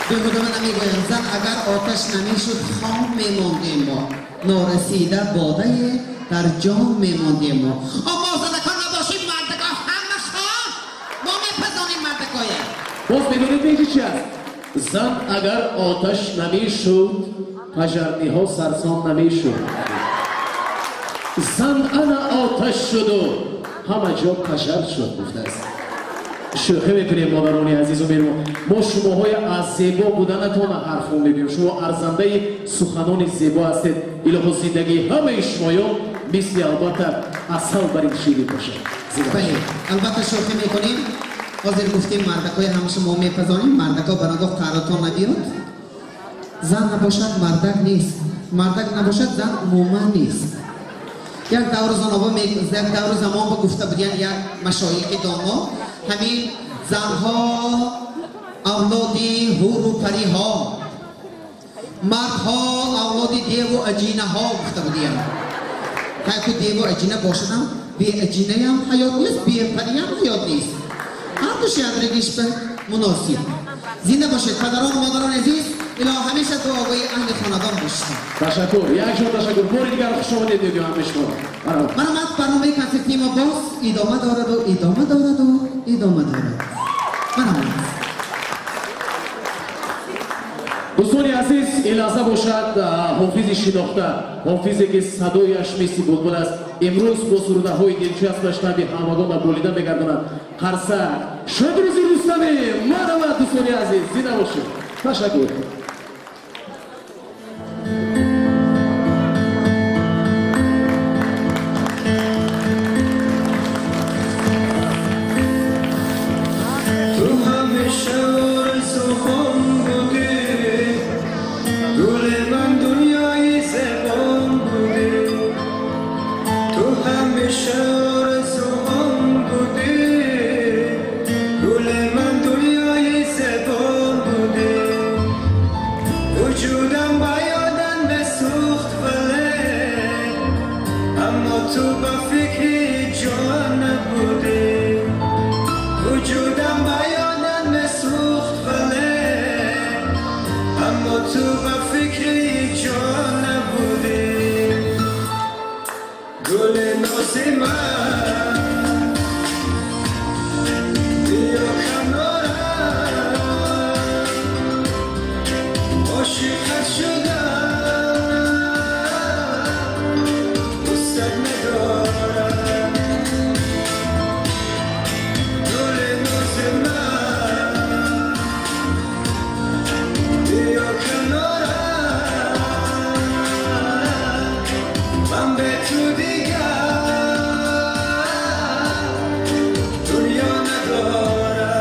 Беҳуда ман намегӯям, зан агар оташ намешуд хом мемондем мо, норасида бодае дар ҷом мемондем мо. Мо занакон набошем, мардакон ҳама хом, мо мепазонем мардакоя. Боз медонед меҷи чи аст? Зан агар оташ намешуд, пажарниҳо сарсон намешуд. Зан ана оташ шуду ҳама ҷо пажар шуд гуфтааст. Шӯхӣ мекунем модарони азизу меҳрубон. Мо шумоҳои аз зебо буданатон ҳарфо мегӯем. Шумо арзандаи суханони зебо ҳастед. Илоҳо зиндагии ҳамаи шумоён мисли албатта асал бар ин ширин бошад. Бале, албатта шӯхӣ мекунем. Ҳозир гуфтем мардакҳои ҳамаша мо мепазонем, мардакҳо барангоҳ қаҳротон набиёд. Зан набошад, мардак нест. Мардак набошад, зан умуман нест. Як давру замон ба гуфта будиян як машоихи доно, ҳамин занҳо авлоди ҳуру париҳо, мардҳо авлоди деву аҷинаҳо гуфта будиян. Ҳайку деву аҷина бошадам, беаҷинаям ҳаёт нест, бепариям ҳаёт нест. Ҳардуш ядрагиш ба муносиб. Зинда бошед, падарон ва модарони азиз, илоҳ ҳамеша дуогӯи аҳли хонадон бошед. Ташаккур, як ҷон ташаккур. Бори дигар хуш омадед мегӯям ҳамаи шумо. Марҳамат, барномаи консертии мо боз идома дораду, идома дораду, идома дорад. Марҳамат. Дӯстони азиз, ин лаҳза бошад ҳофизи шинохта, ҳофизе ки садояш мисли булбул аст, имрӯз бо сурудаҳои дилчаспаш таби ҳамагонро болида мегардонад. Қарсак Шодрӯзи Рустамӣ. Марҳамат, дӯстони азиз, зинда бошед. Ташаккур. Ту ҳамеша орзуҳом будӣ, гули ман дунёи зебом будӣ. Ту ҳамеша орзуҳом будӣ, гули ман дунёи зебом будӣ. Вуҷудам ба ёдан бисӯхт, вале аммо ту ба фикри ҷон набудӣ. Вуҷудам ба ёдан бисӯхт, вале аммо ту ба фикри ҷон набудӣ. Гули нози ман, биё канорам, ошиқат шудам, дӯстат медорам. Гули нози ман, биё канорам, ман бе ту дигар дунё надорам.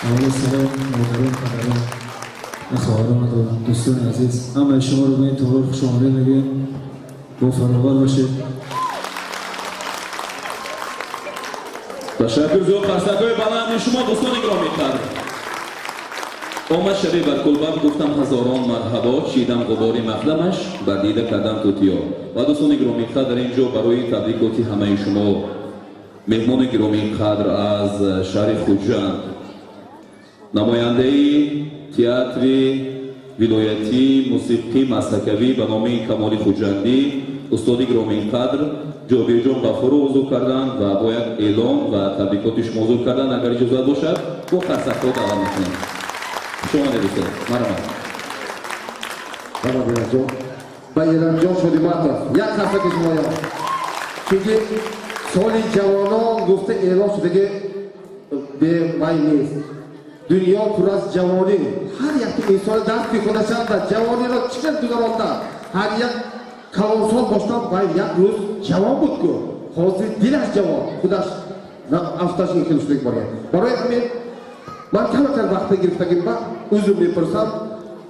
Аввал салом модарон, падарон ва хоҳарон ва дӯстони азиз. Ҳамаи шуморо ба ин толор хуш омадед мегӯем. Бо фаровон бошед. Ташаккур зиёд, қарсакҳои баланди шумо, дӯстони гиромӣ қадр. Омад шабе бар кулбам, гуфтам ҳазорон марҳабо, чидам ғубори мақдамаш, бар дида кардам тутиё. Ва дӯстони гиромӣ қадр, ин ҷо барои табрикоти ҳамаи шумо меҳмони гиромӣ қадр аз шаҳри Хуҷанд, намояндаи театри вилоятии мусиқӣ мазҳакавӣ ба номи Камоли Хуҷандӣ, устоди гиромии қадр Ҷобирҷон Ғафуров ҳузур карданд ва бо як эълон ва табрикоти шумо ҳузур карданд. Агар иҷозат бошад, бо қарсакҳо даъват мекунем. Хуш омадед, устод, марҳамат. Баробарҷон ба Эронҷон Шодиматов як қарсаки шумоям, чунки соли ҷавонон гуфта эълон шудаги бевай нест. Дунё пур аз ҷавонӣ, ҳар як инсон дасти худашанда ҷавониро чӣ қадр гузаронда. Ҳар як калонсол боштан вай як рӯз ҷавон буд ку, ҳозир дилаш ҷавон, худаш афташ ин хел шудаг боряд. Барои ҳамин ман камакар вақта гирифтагим ба узр мепурсам.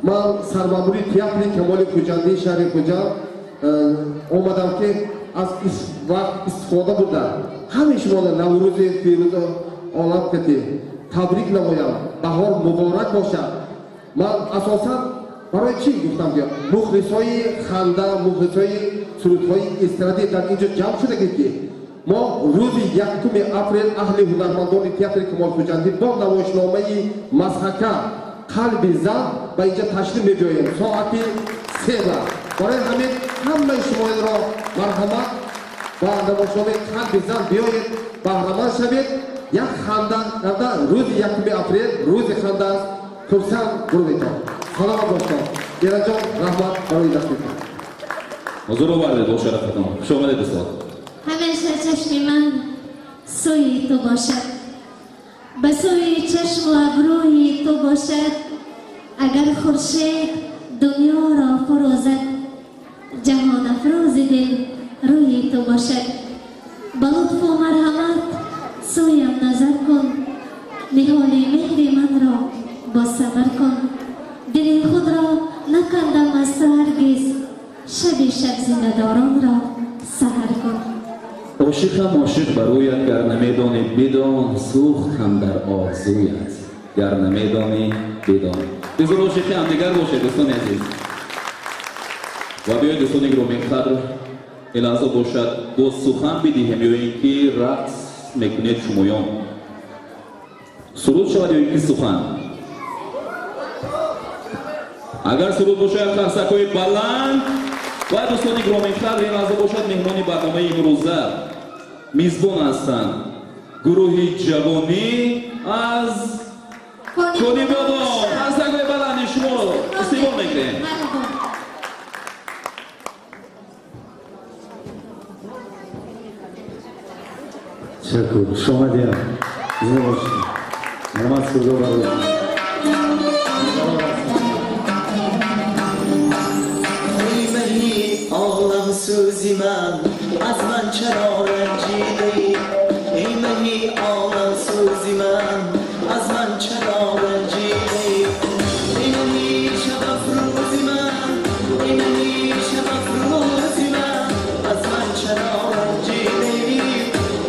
Ман сармамури театри Камоли Хуҷандии шаҳри Хуҷанд омадам, ки аз вақт истифода бурда ҳамаи шуморо Наврӯзи фирӯза олам кати табрик намоям. Баҳор муборак бошад. Ман асосан барои чӣ гуфтам, ки мухлисои ханда, мухлисои сурудҳои эстрадӣ дар ин ҷо ҷамъ шудагид, ки мо рӯзи 1 апрел аҳли ҳунармандони театри Камол Хуҷандӣ бо намоишномаи мазҳака «Қалби зан» ба инҷа ташриф мебиёем соати 3. Барои ҳамин ҳамаи шуморо марҳамат, ба намоишномаи «Қалби зан» биёед, баҳраманд шавед. Як ханда карда рӯзи 1 апрел рӯзи ханда аст, хурсанд буруветон. Саломат бошед. Эраҷон, раҳмат барои дастгиритон. Ҳузур овардед, бо шарафатон. Хуш омадед, устод. Ҳамеша чашми ман сӯи ту бошад, ба сӯи чашму абрӯи ту бошад. Агар хуршед дунёро фурӯзад, ҷаҳонафрӯзи дил рӯи ту бошад. Ба лутфу марҳамат сӯям назар кун, ниҳоли меҳри манро босамар кун. Дили худро накандам аз ту ҳаргиз, шаби шаб зиндадоронро саҳар кун. Ошиқам, ошиқ бар рӯят, гар намедонӣ бидон, сӯхтам дар орзуят, гар намедонӣ бидон. Бизор ошиқи ҳамдигар бошед, дӯстони азиз. Ва биёед, дӯстони гиромии қадр, ин лаҳза бошад боз сухан бидиҳем ё ин ки рақс мекунед шумоён? Суруд шавад ё ин ки сухан? Агар суруд бошад, қарсакҳои баланд. Ва дӯстони гиромии қадр, ин лаҳза бошад меҳмони барномаи имрӯза мизбон ҳастанд гурӯҳи ҷавонӣ аз Конибодом. Қарсакҳои баланди шумо истиқбол мекунем. Ташаккур, хуш омадед. Зинда бошед. Марҳамат, сурудо барои. Олам сӯзи ман, аз ман чаро ранҷидаӣ? Эй маҳи олам сӯзи ман, аз ман чаро ранҷидаӣ? Эй маҳи шабафрӯзи ман, эй маҳи шабафрӯзи ман, аз ман чаро ранҷидаӣ?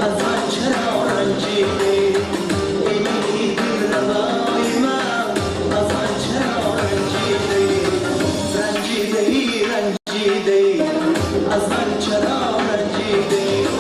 Аз ман чаро ранҷидаӣ? Эй маҳи дилрабои ман, аз ман чаро ранҷидаӣ? Ранҷидаӣ, ранҷидаӣ, аз ман чаро ранҷидаӣ?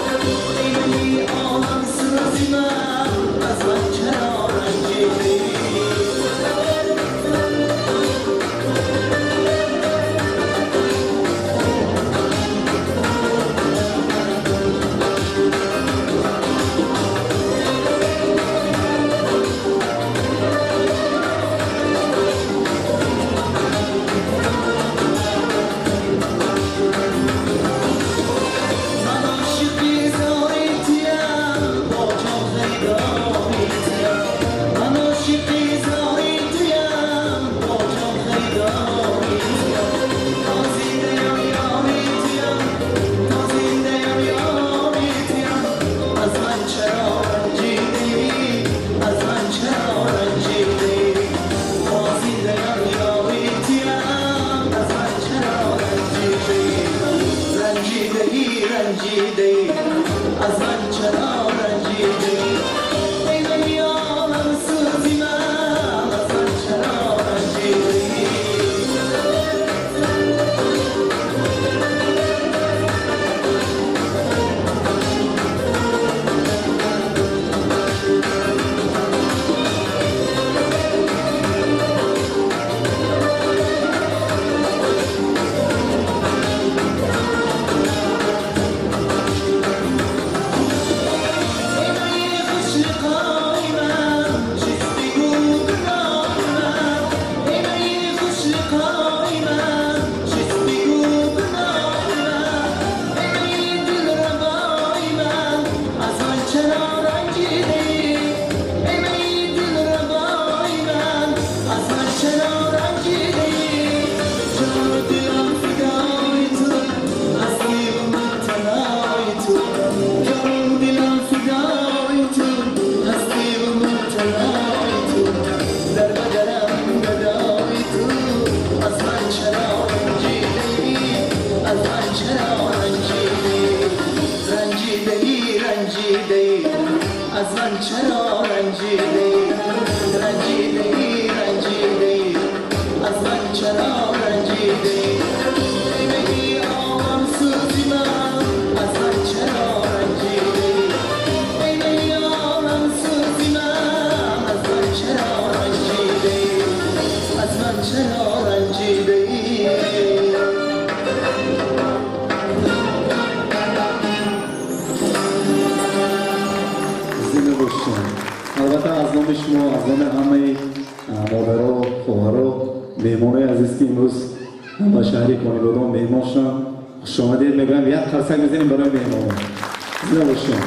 از من چرا رنجیده‌ای؟ ای مهی عالم سوزی من، از من چرا رنجیده‌ای؟ ای مهی خوش لقای من، چیست بگو گناه من؟ ای مهی خوش لقای من، چیست بگو گناه من؟ ای مهی دلربای من، از من چرا رنجیده‌ای؟ ای مهی دلربای من، از من چرا رنجیده‌ای؟ جان و دلم فدای تو، هستی و من تنهای تو. جان و دلم فدای تو، هستی و من تنهای تو. در بدنم گدای تو، از من چرا رنجیده‌ای؟ از من چرا رنجیده‌ای؟ رنجیده‌ای، رنجیده‌ای، از من چرا رنجیده‌ای؟ رنجیده‌ای، رنجیده‌ای، از من چرا رنجیده‌ای؟ ای مهی عالم سوزی من، از من چرا رنجیده‌ای؟ ای مهی عالم سوزی من، از من چرا رنجیده‌ای؟ از من چرا رنجیده‌ای؟ Зинда бошед. Албатта, аз номи шумо, аз номи ҳамаи модаро, хоҳаро, меҳмонои азиз, ки имрӯз ба шаҳри Конибодом меҳмон шуданд, хушомадед мегӯям. Як қарсак мезанем барои меҳмонон. Зинда бошед.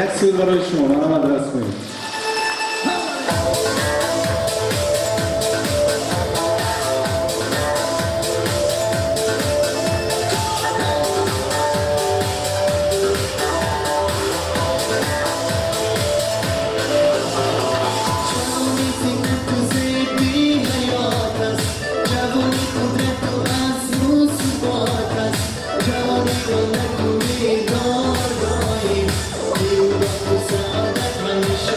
Як суруд барои шумо, марҳамат, рақс кунед. جوانی زینت و زیبی حیات است، جوانی قدرت و عزم و ثبات است. جوانی را نگویی دار دایم، بیوبخت و سعادت همیشه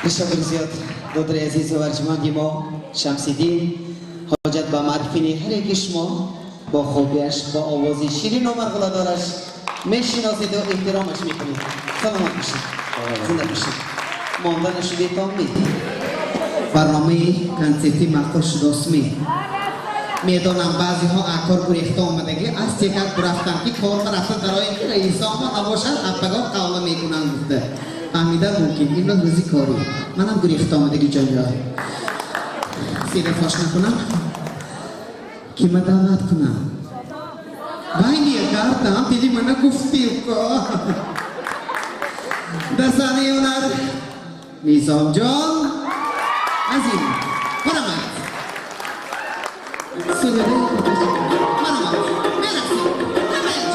Ташаккур зиёд, додари азизу арҷманди мо Шамсиддин. Ҳоҷат ба маърифини ҳар яки шумо бо хубиаш, бо овози ширину марғуладораш мешиноседу эҳтиромаш мекунед. Саломат бошед, зинда бошед. Монда нашудетон ми? Барномаи консертӣ маъқул шудостми? Медонам, баъзеҳо акор гурехта омадагӣ аз текат рафтан, ки кор рафта дарои ки раисомо набошад, аппаго қавла мекунанд гуфта фаҳмидан мумкин. Имрӯз рӯзи корӣ, манам гурехта омадагӣ. Ҷонҷо сира фош накунам, ки ма даъват кунам. Вай, мегардам, дили мана гуфтӣ. Дар саҳнаи ҳунар Низомҷон Азим. Марамад, суруди марамад, мерақсем ҳама якҷоя.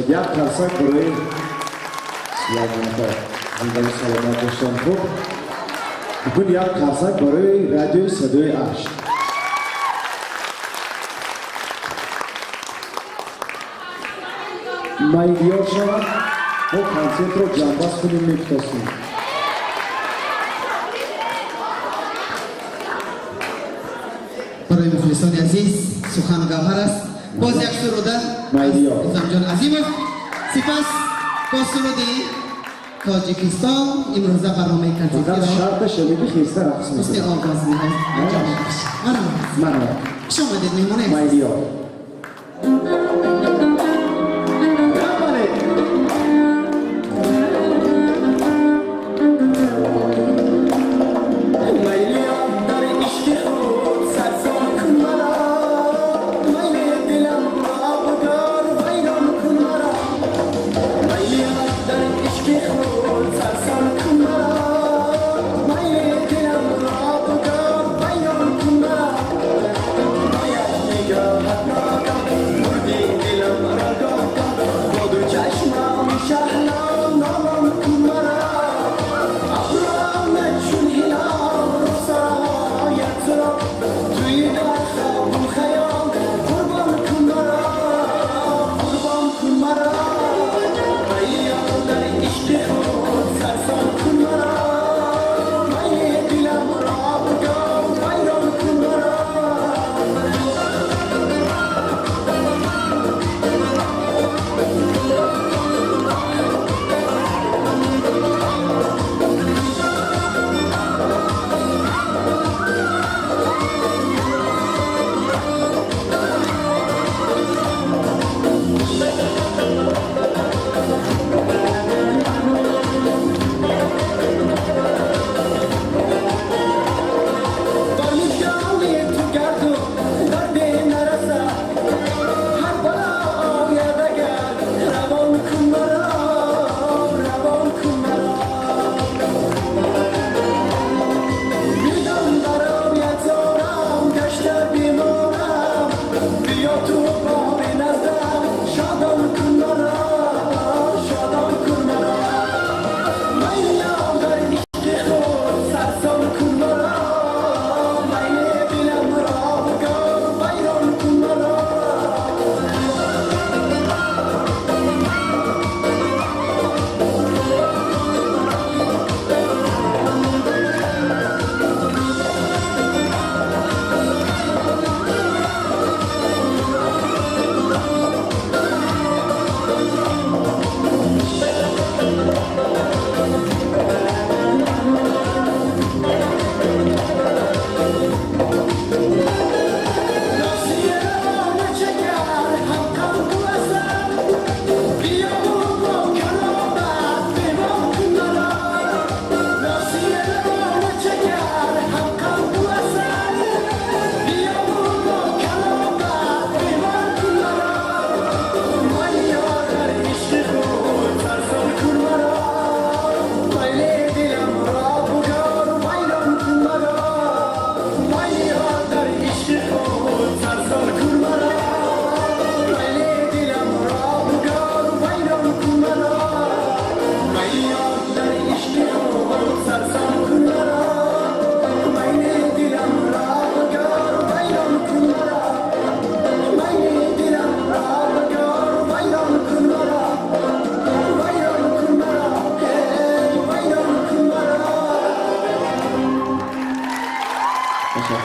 Як қарсак барои Сулаймонака, зиндаги саломат доштан. Хуб, букун як қарсак барои радиои садои Ашт. Майдиёр шавад, мо консертро ҷамъбаст кунем, мекутасем. Барои мухлисони азиз сухан гавҳар аст. Боз як суруда Низомҷон Азимов, сипас бо суруди Тоҷикистон имрӯза барномаи консертиро шарташ ҳамин хеста рақс ҳусни оғоз анҷом мебахшад. Марҳамат, хуш омадед, меҳмони азиз. Майдиёр.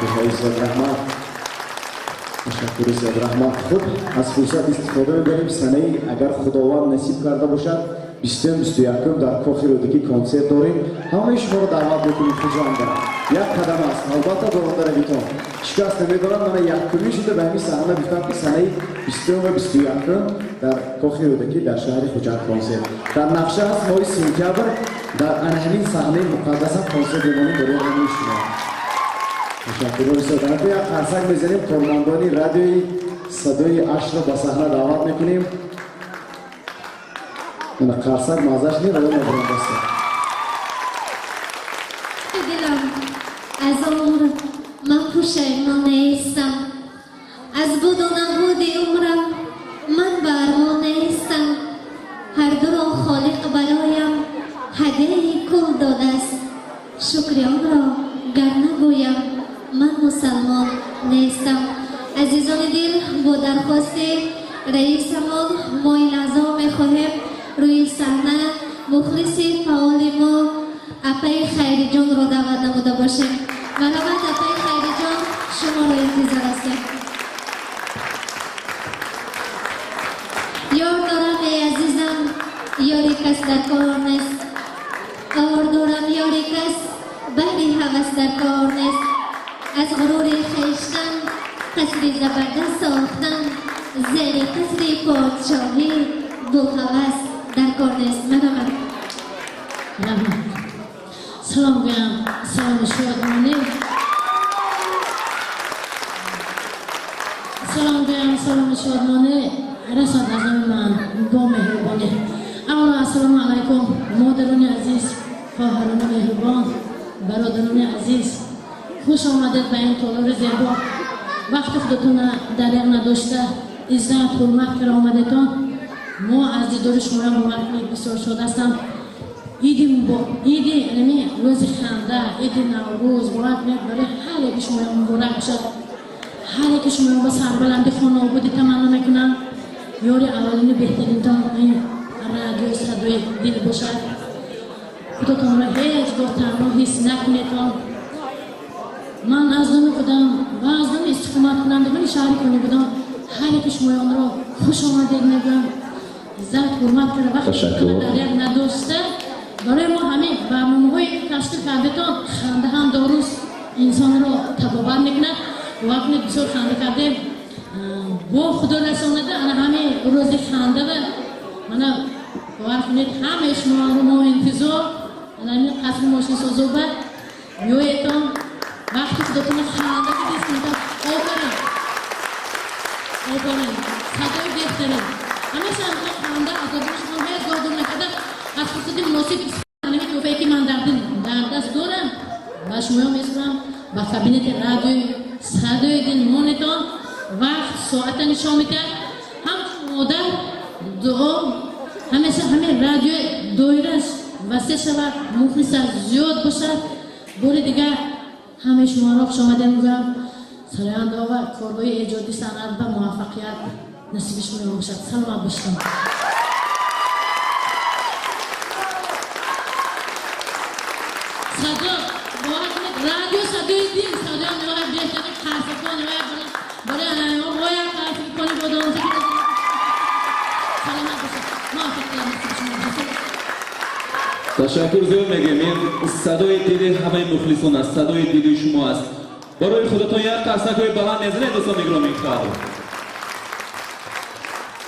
Ташаккурҳои зиёд, раҳмат. Ташаккури зиёд, раҳмат. Хуб, аз фурсат истифода мебарем. Санаи, агар Худованд насиб карда бошад, 20-21 дар Кохи Рӯдакӣ консерт дорем. Ҳамаи шуморо даъват мекунем. Хуҷанда як қадам аст, албатта бародаравитон ҳеҷ кас намедонад. Мана якумин шуда ба ҳамин саҳна гуфтам, ки санаи 20 ва 21 дар Кохи Рӯдакӣ дар шаҳри Хуҷанд консерт дар нақша аст. Моҳи сентябр дар ана ҳамин саҳнаи муқаддасам консерт мемонем барои ҳамаи шумо. Ташаккурҳои зиёд. Як қарсак мезанем. Кормандони радиои Садои Ашро ба саҳна даъват мекунем. Ина қарсак маззаш не раё набурам баста. Дилам, аз умр ман пушаймон нестам, аз буду набуди умрам ман ба армон нестам. Ҳар дуро Холиқ бароям ҳадияи кул додааст, шукри онро гар нагӯям, ман мусалмон нестам. Азизони дил, бо дархости раисамон мо ин лаҳзаҳо мехоҳем рӯи саҳна мухлиси фаъоли мо апаи Хайриҷонро даъват намуда бошем. Марҳамат, апаи Хайриҷон, шуморо интизор ҳастем. Ёр дорам, эй азизам, ёри кас дар кор нест. Ор дорам, ёри кас баҳри ҳавас дар кор нест. Аз ғурури хештан қасри забардаст сохтан, зери қасри подшоҳӣ булҳавас дар кор нест. Марҳамат. Раҳмат. Салом гӯям, саломи шодмонӣ. Салом гӯям, саломи шодмонӣ расад аз номи ман бо меҳрубонӣ. Аввало, ассалому алайкум, модарони азиз, хоҳарони меҳрубон, бародарони азиз. Хуш омадед ба ин толори зебо. Вақти худатонро дареғ надошта, иззат ҳурмат кара омадетон. Мо аз дидори шумоям, бовар кунед, бисёр шод ҳастам. Иди, иди ами рӯзи ханда, иди Наврӯз, бовар кунед, барои ҳар яки шумоям муборак бошад. Ҳар яки шумоям ба сарбаланди, хонаободӣ таманно мекунам. Ёри аввалини беҳтаринтон ин радиои Садои Дил бошад. Худотонро ҳеҷ гоҳ танҳо ҳис накунедон. Ман аз номи худам ва аз номи истиқоматкунандагони шаҳри Конибодом ҳар яки шумоёнро хуш омадед мегӯям. Иззат ҳурмат кара вақти дареғ надошта барои мо ҳамин барномаҳое ки ташкил кардетон. Ханда ҳам доруст, инсонро табобат мекунад. Бовар кунед, бисёр ханда кардем. Бо Худо расонада ана ҳамин рӯзи хандава. Мана, бовар кунед, ҳамаи шуморо мо интизор ана ҳамин қасри мошинсозоба биёетон, вақти худотонро ханда кардистон. Офарин, офарин, садои беҳтарин. Ҳамеша ханда аз забони шумо ҳеҷ гоҳ дур накарда. Аз фурсати муносиб ҳамин тӯҳфае ки ман дар даст дорам ба шумоё месупорам. Ба кабинети радиои Садои Дил монетон. Вақт соата нишон медиҳад. Ҳамчун модар дуо ҳамеша ҳамин радиои доираш васеъ шавад, мухлисаш зиёд бошад. Бори дигар ҳамаи шуморо хушомадед мегӯям. Сарояндаҳо ва корҳои эҷодӣ, санъат ба муваффақият насиби шумо бошад. Саломат бошед. Садо, бовар кунед, радио Садои Дил садоям ниҳоят беҳтарин. Қарсакҳо ниҳоят барои бояд қарсаки Конибодом. Саломат бошед, муваффақият насиби шумо бошад. Ташаккур зиёд мегӯем. Ин садои дили ҳамаи мухлисон аст, садои дили шумо аст. Барои худатон як қарсакҳои баланд мезанед, дӯстони гиромии қадр.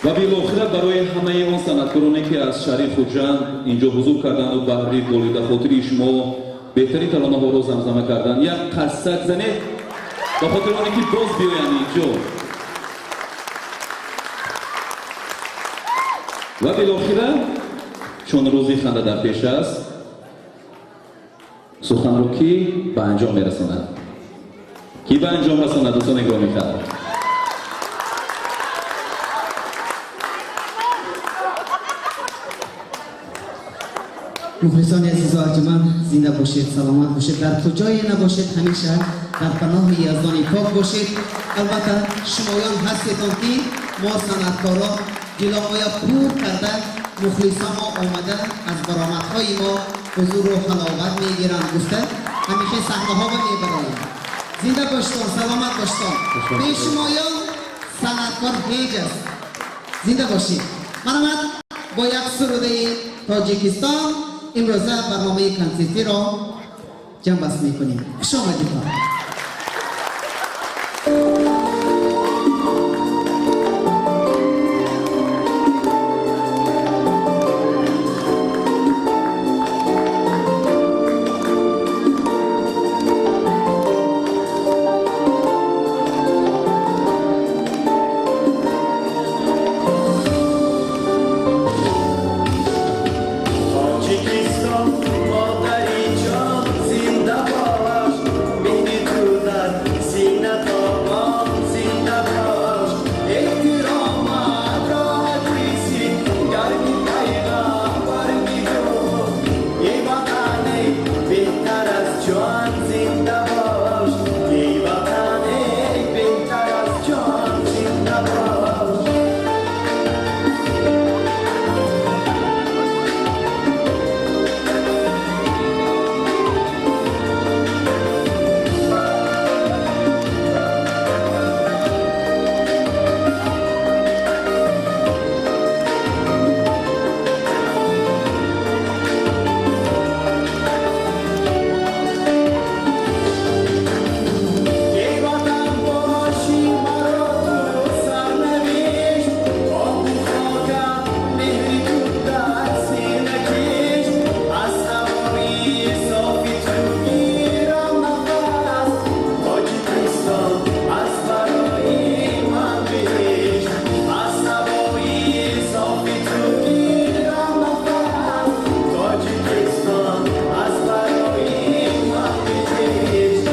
Ва билохира барои ҳамаи он санъаткороне, ки аз шаҳри Хуҷанд инҷо ҳузур карданду баҳри болидахотири шумо беҳтарин таронаҳоро замзама карданд, як қарсак занед, ба хотири оне ки боз биёянд инҷо. Ва билохира, чун рӯзи ханда дар пеш аст, суханро кӣ ба анҷом мерасонад? Кӣ ба анҷом расонад, дӯстони гиромии қадр? Мухлисони азизу арҷуманд, зинда бошед, саломат бошед, дар куҷое набошед, ҳамеша дар паноҳи Яздони пок бошед. Албатта, шумоён ҳастетон, ки мо санъаткоро дилоҳоя пур карда, мухлисон мо омада аз баромадҳои мо ҳузуру ҳаловат мегиранд гуфта, ҳамеша саҳнаҳо мебароем. Зинда боштон, саломат боштон. Бе шумоён санъаткор ҳеҷ аст. Зинда бошед. Марҳамат, бо як сурудаи Тоҷикистон имрӯза барномаи консертиро ҷамъбаст мекунем. Хуш омадидон. Тоҷикистон, модари ҷон, зинда бош, меҳри ту дар сина тобон, зинда бош, эҳтиромат роҳатиси гарми пайғамбар бигӯ, эй ватан, эй беҳтар аз ҷон, зинда бош, эй ватан, эй беҳтар аз ҷон, зинда бош. Эй ватан, боши маро ту сарнавишт, обу хокат меҳри ту дар сина кишт, аз ҳавои софи ту гирам нафас, Тоҷикистон аз барои ман биҳишт, аз ҳавои софи ту гирам нафас, Тоҷикистон аз барои ман биҳишт.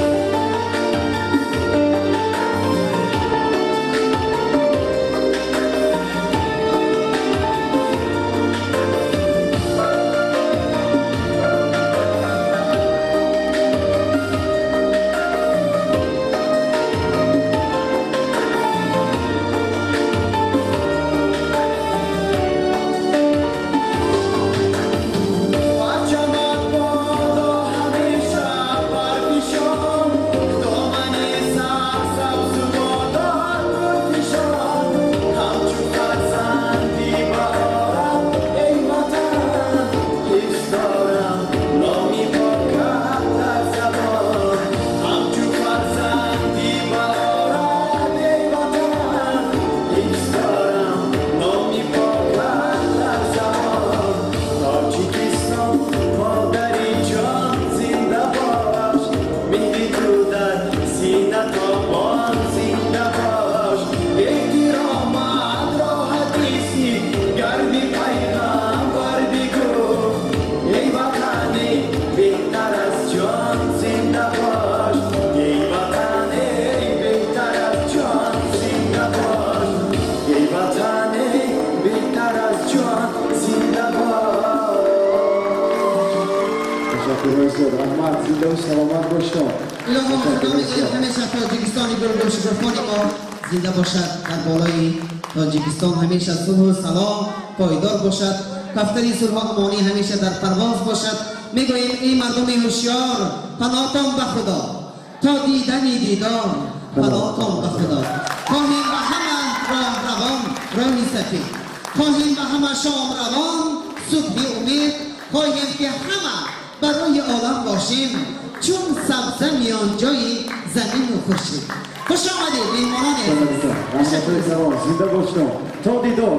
Парчамат бодо ҳамеша барфишон, домани сарсабзу бодор пурфишон, ҳамчу фарзанди баҳорам, эй ватан, ҳифз дорам номи покат дар забон, ҳамчу фарзанди баҳорам, эй ватан, ҳифз дорам номи покат дар забон. Тоҷикистон, модари ҷон, зинда бош, меҳри ту дар сина тобон, зинда бош, эҳтиромат роҳатиси гарми пайғамбар бигӯ, эй ватан, эй беҳтар аз ҷон, зинда бош, эй ватан, эй беҳтар аз ҷон, зинда бош, эй ватан, эй беҳтар аз ҷон, зинда бош. Ташаккурҳои зиёд, раҳмат, зиндаву саломат боштон. Илоҳо, худо мегӯяд, ҳамеша Тоҷикистони гулгулшукуфони мо зинда бошад, дар болои Тоҷикистон ҳамеша сулҳу салом пойдор бошад, кафтари сулҳу амонӣ ҳамеша дар парвоз бошад. Мегӯем, эй мардуми ҳушёр, паноҳтон ба Худо, то дидани дидор, паноҳтон ба Худо. Хоҳем ба ҳама роҳравон роҳи сафед, хоҳем ба ҳама шомравон субҳи умед, хоҳем ки ҳама барои олам бошем чун сабза миён ҷои замину хуршед. Хуш омадед, меҳмонони азиз. Раҳматҳои калон, зинда боштон, то дидор.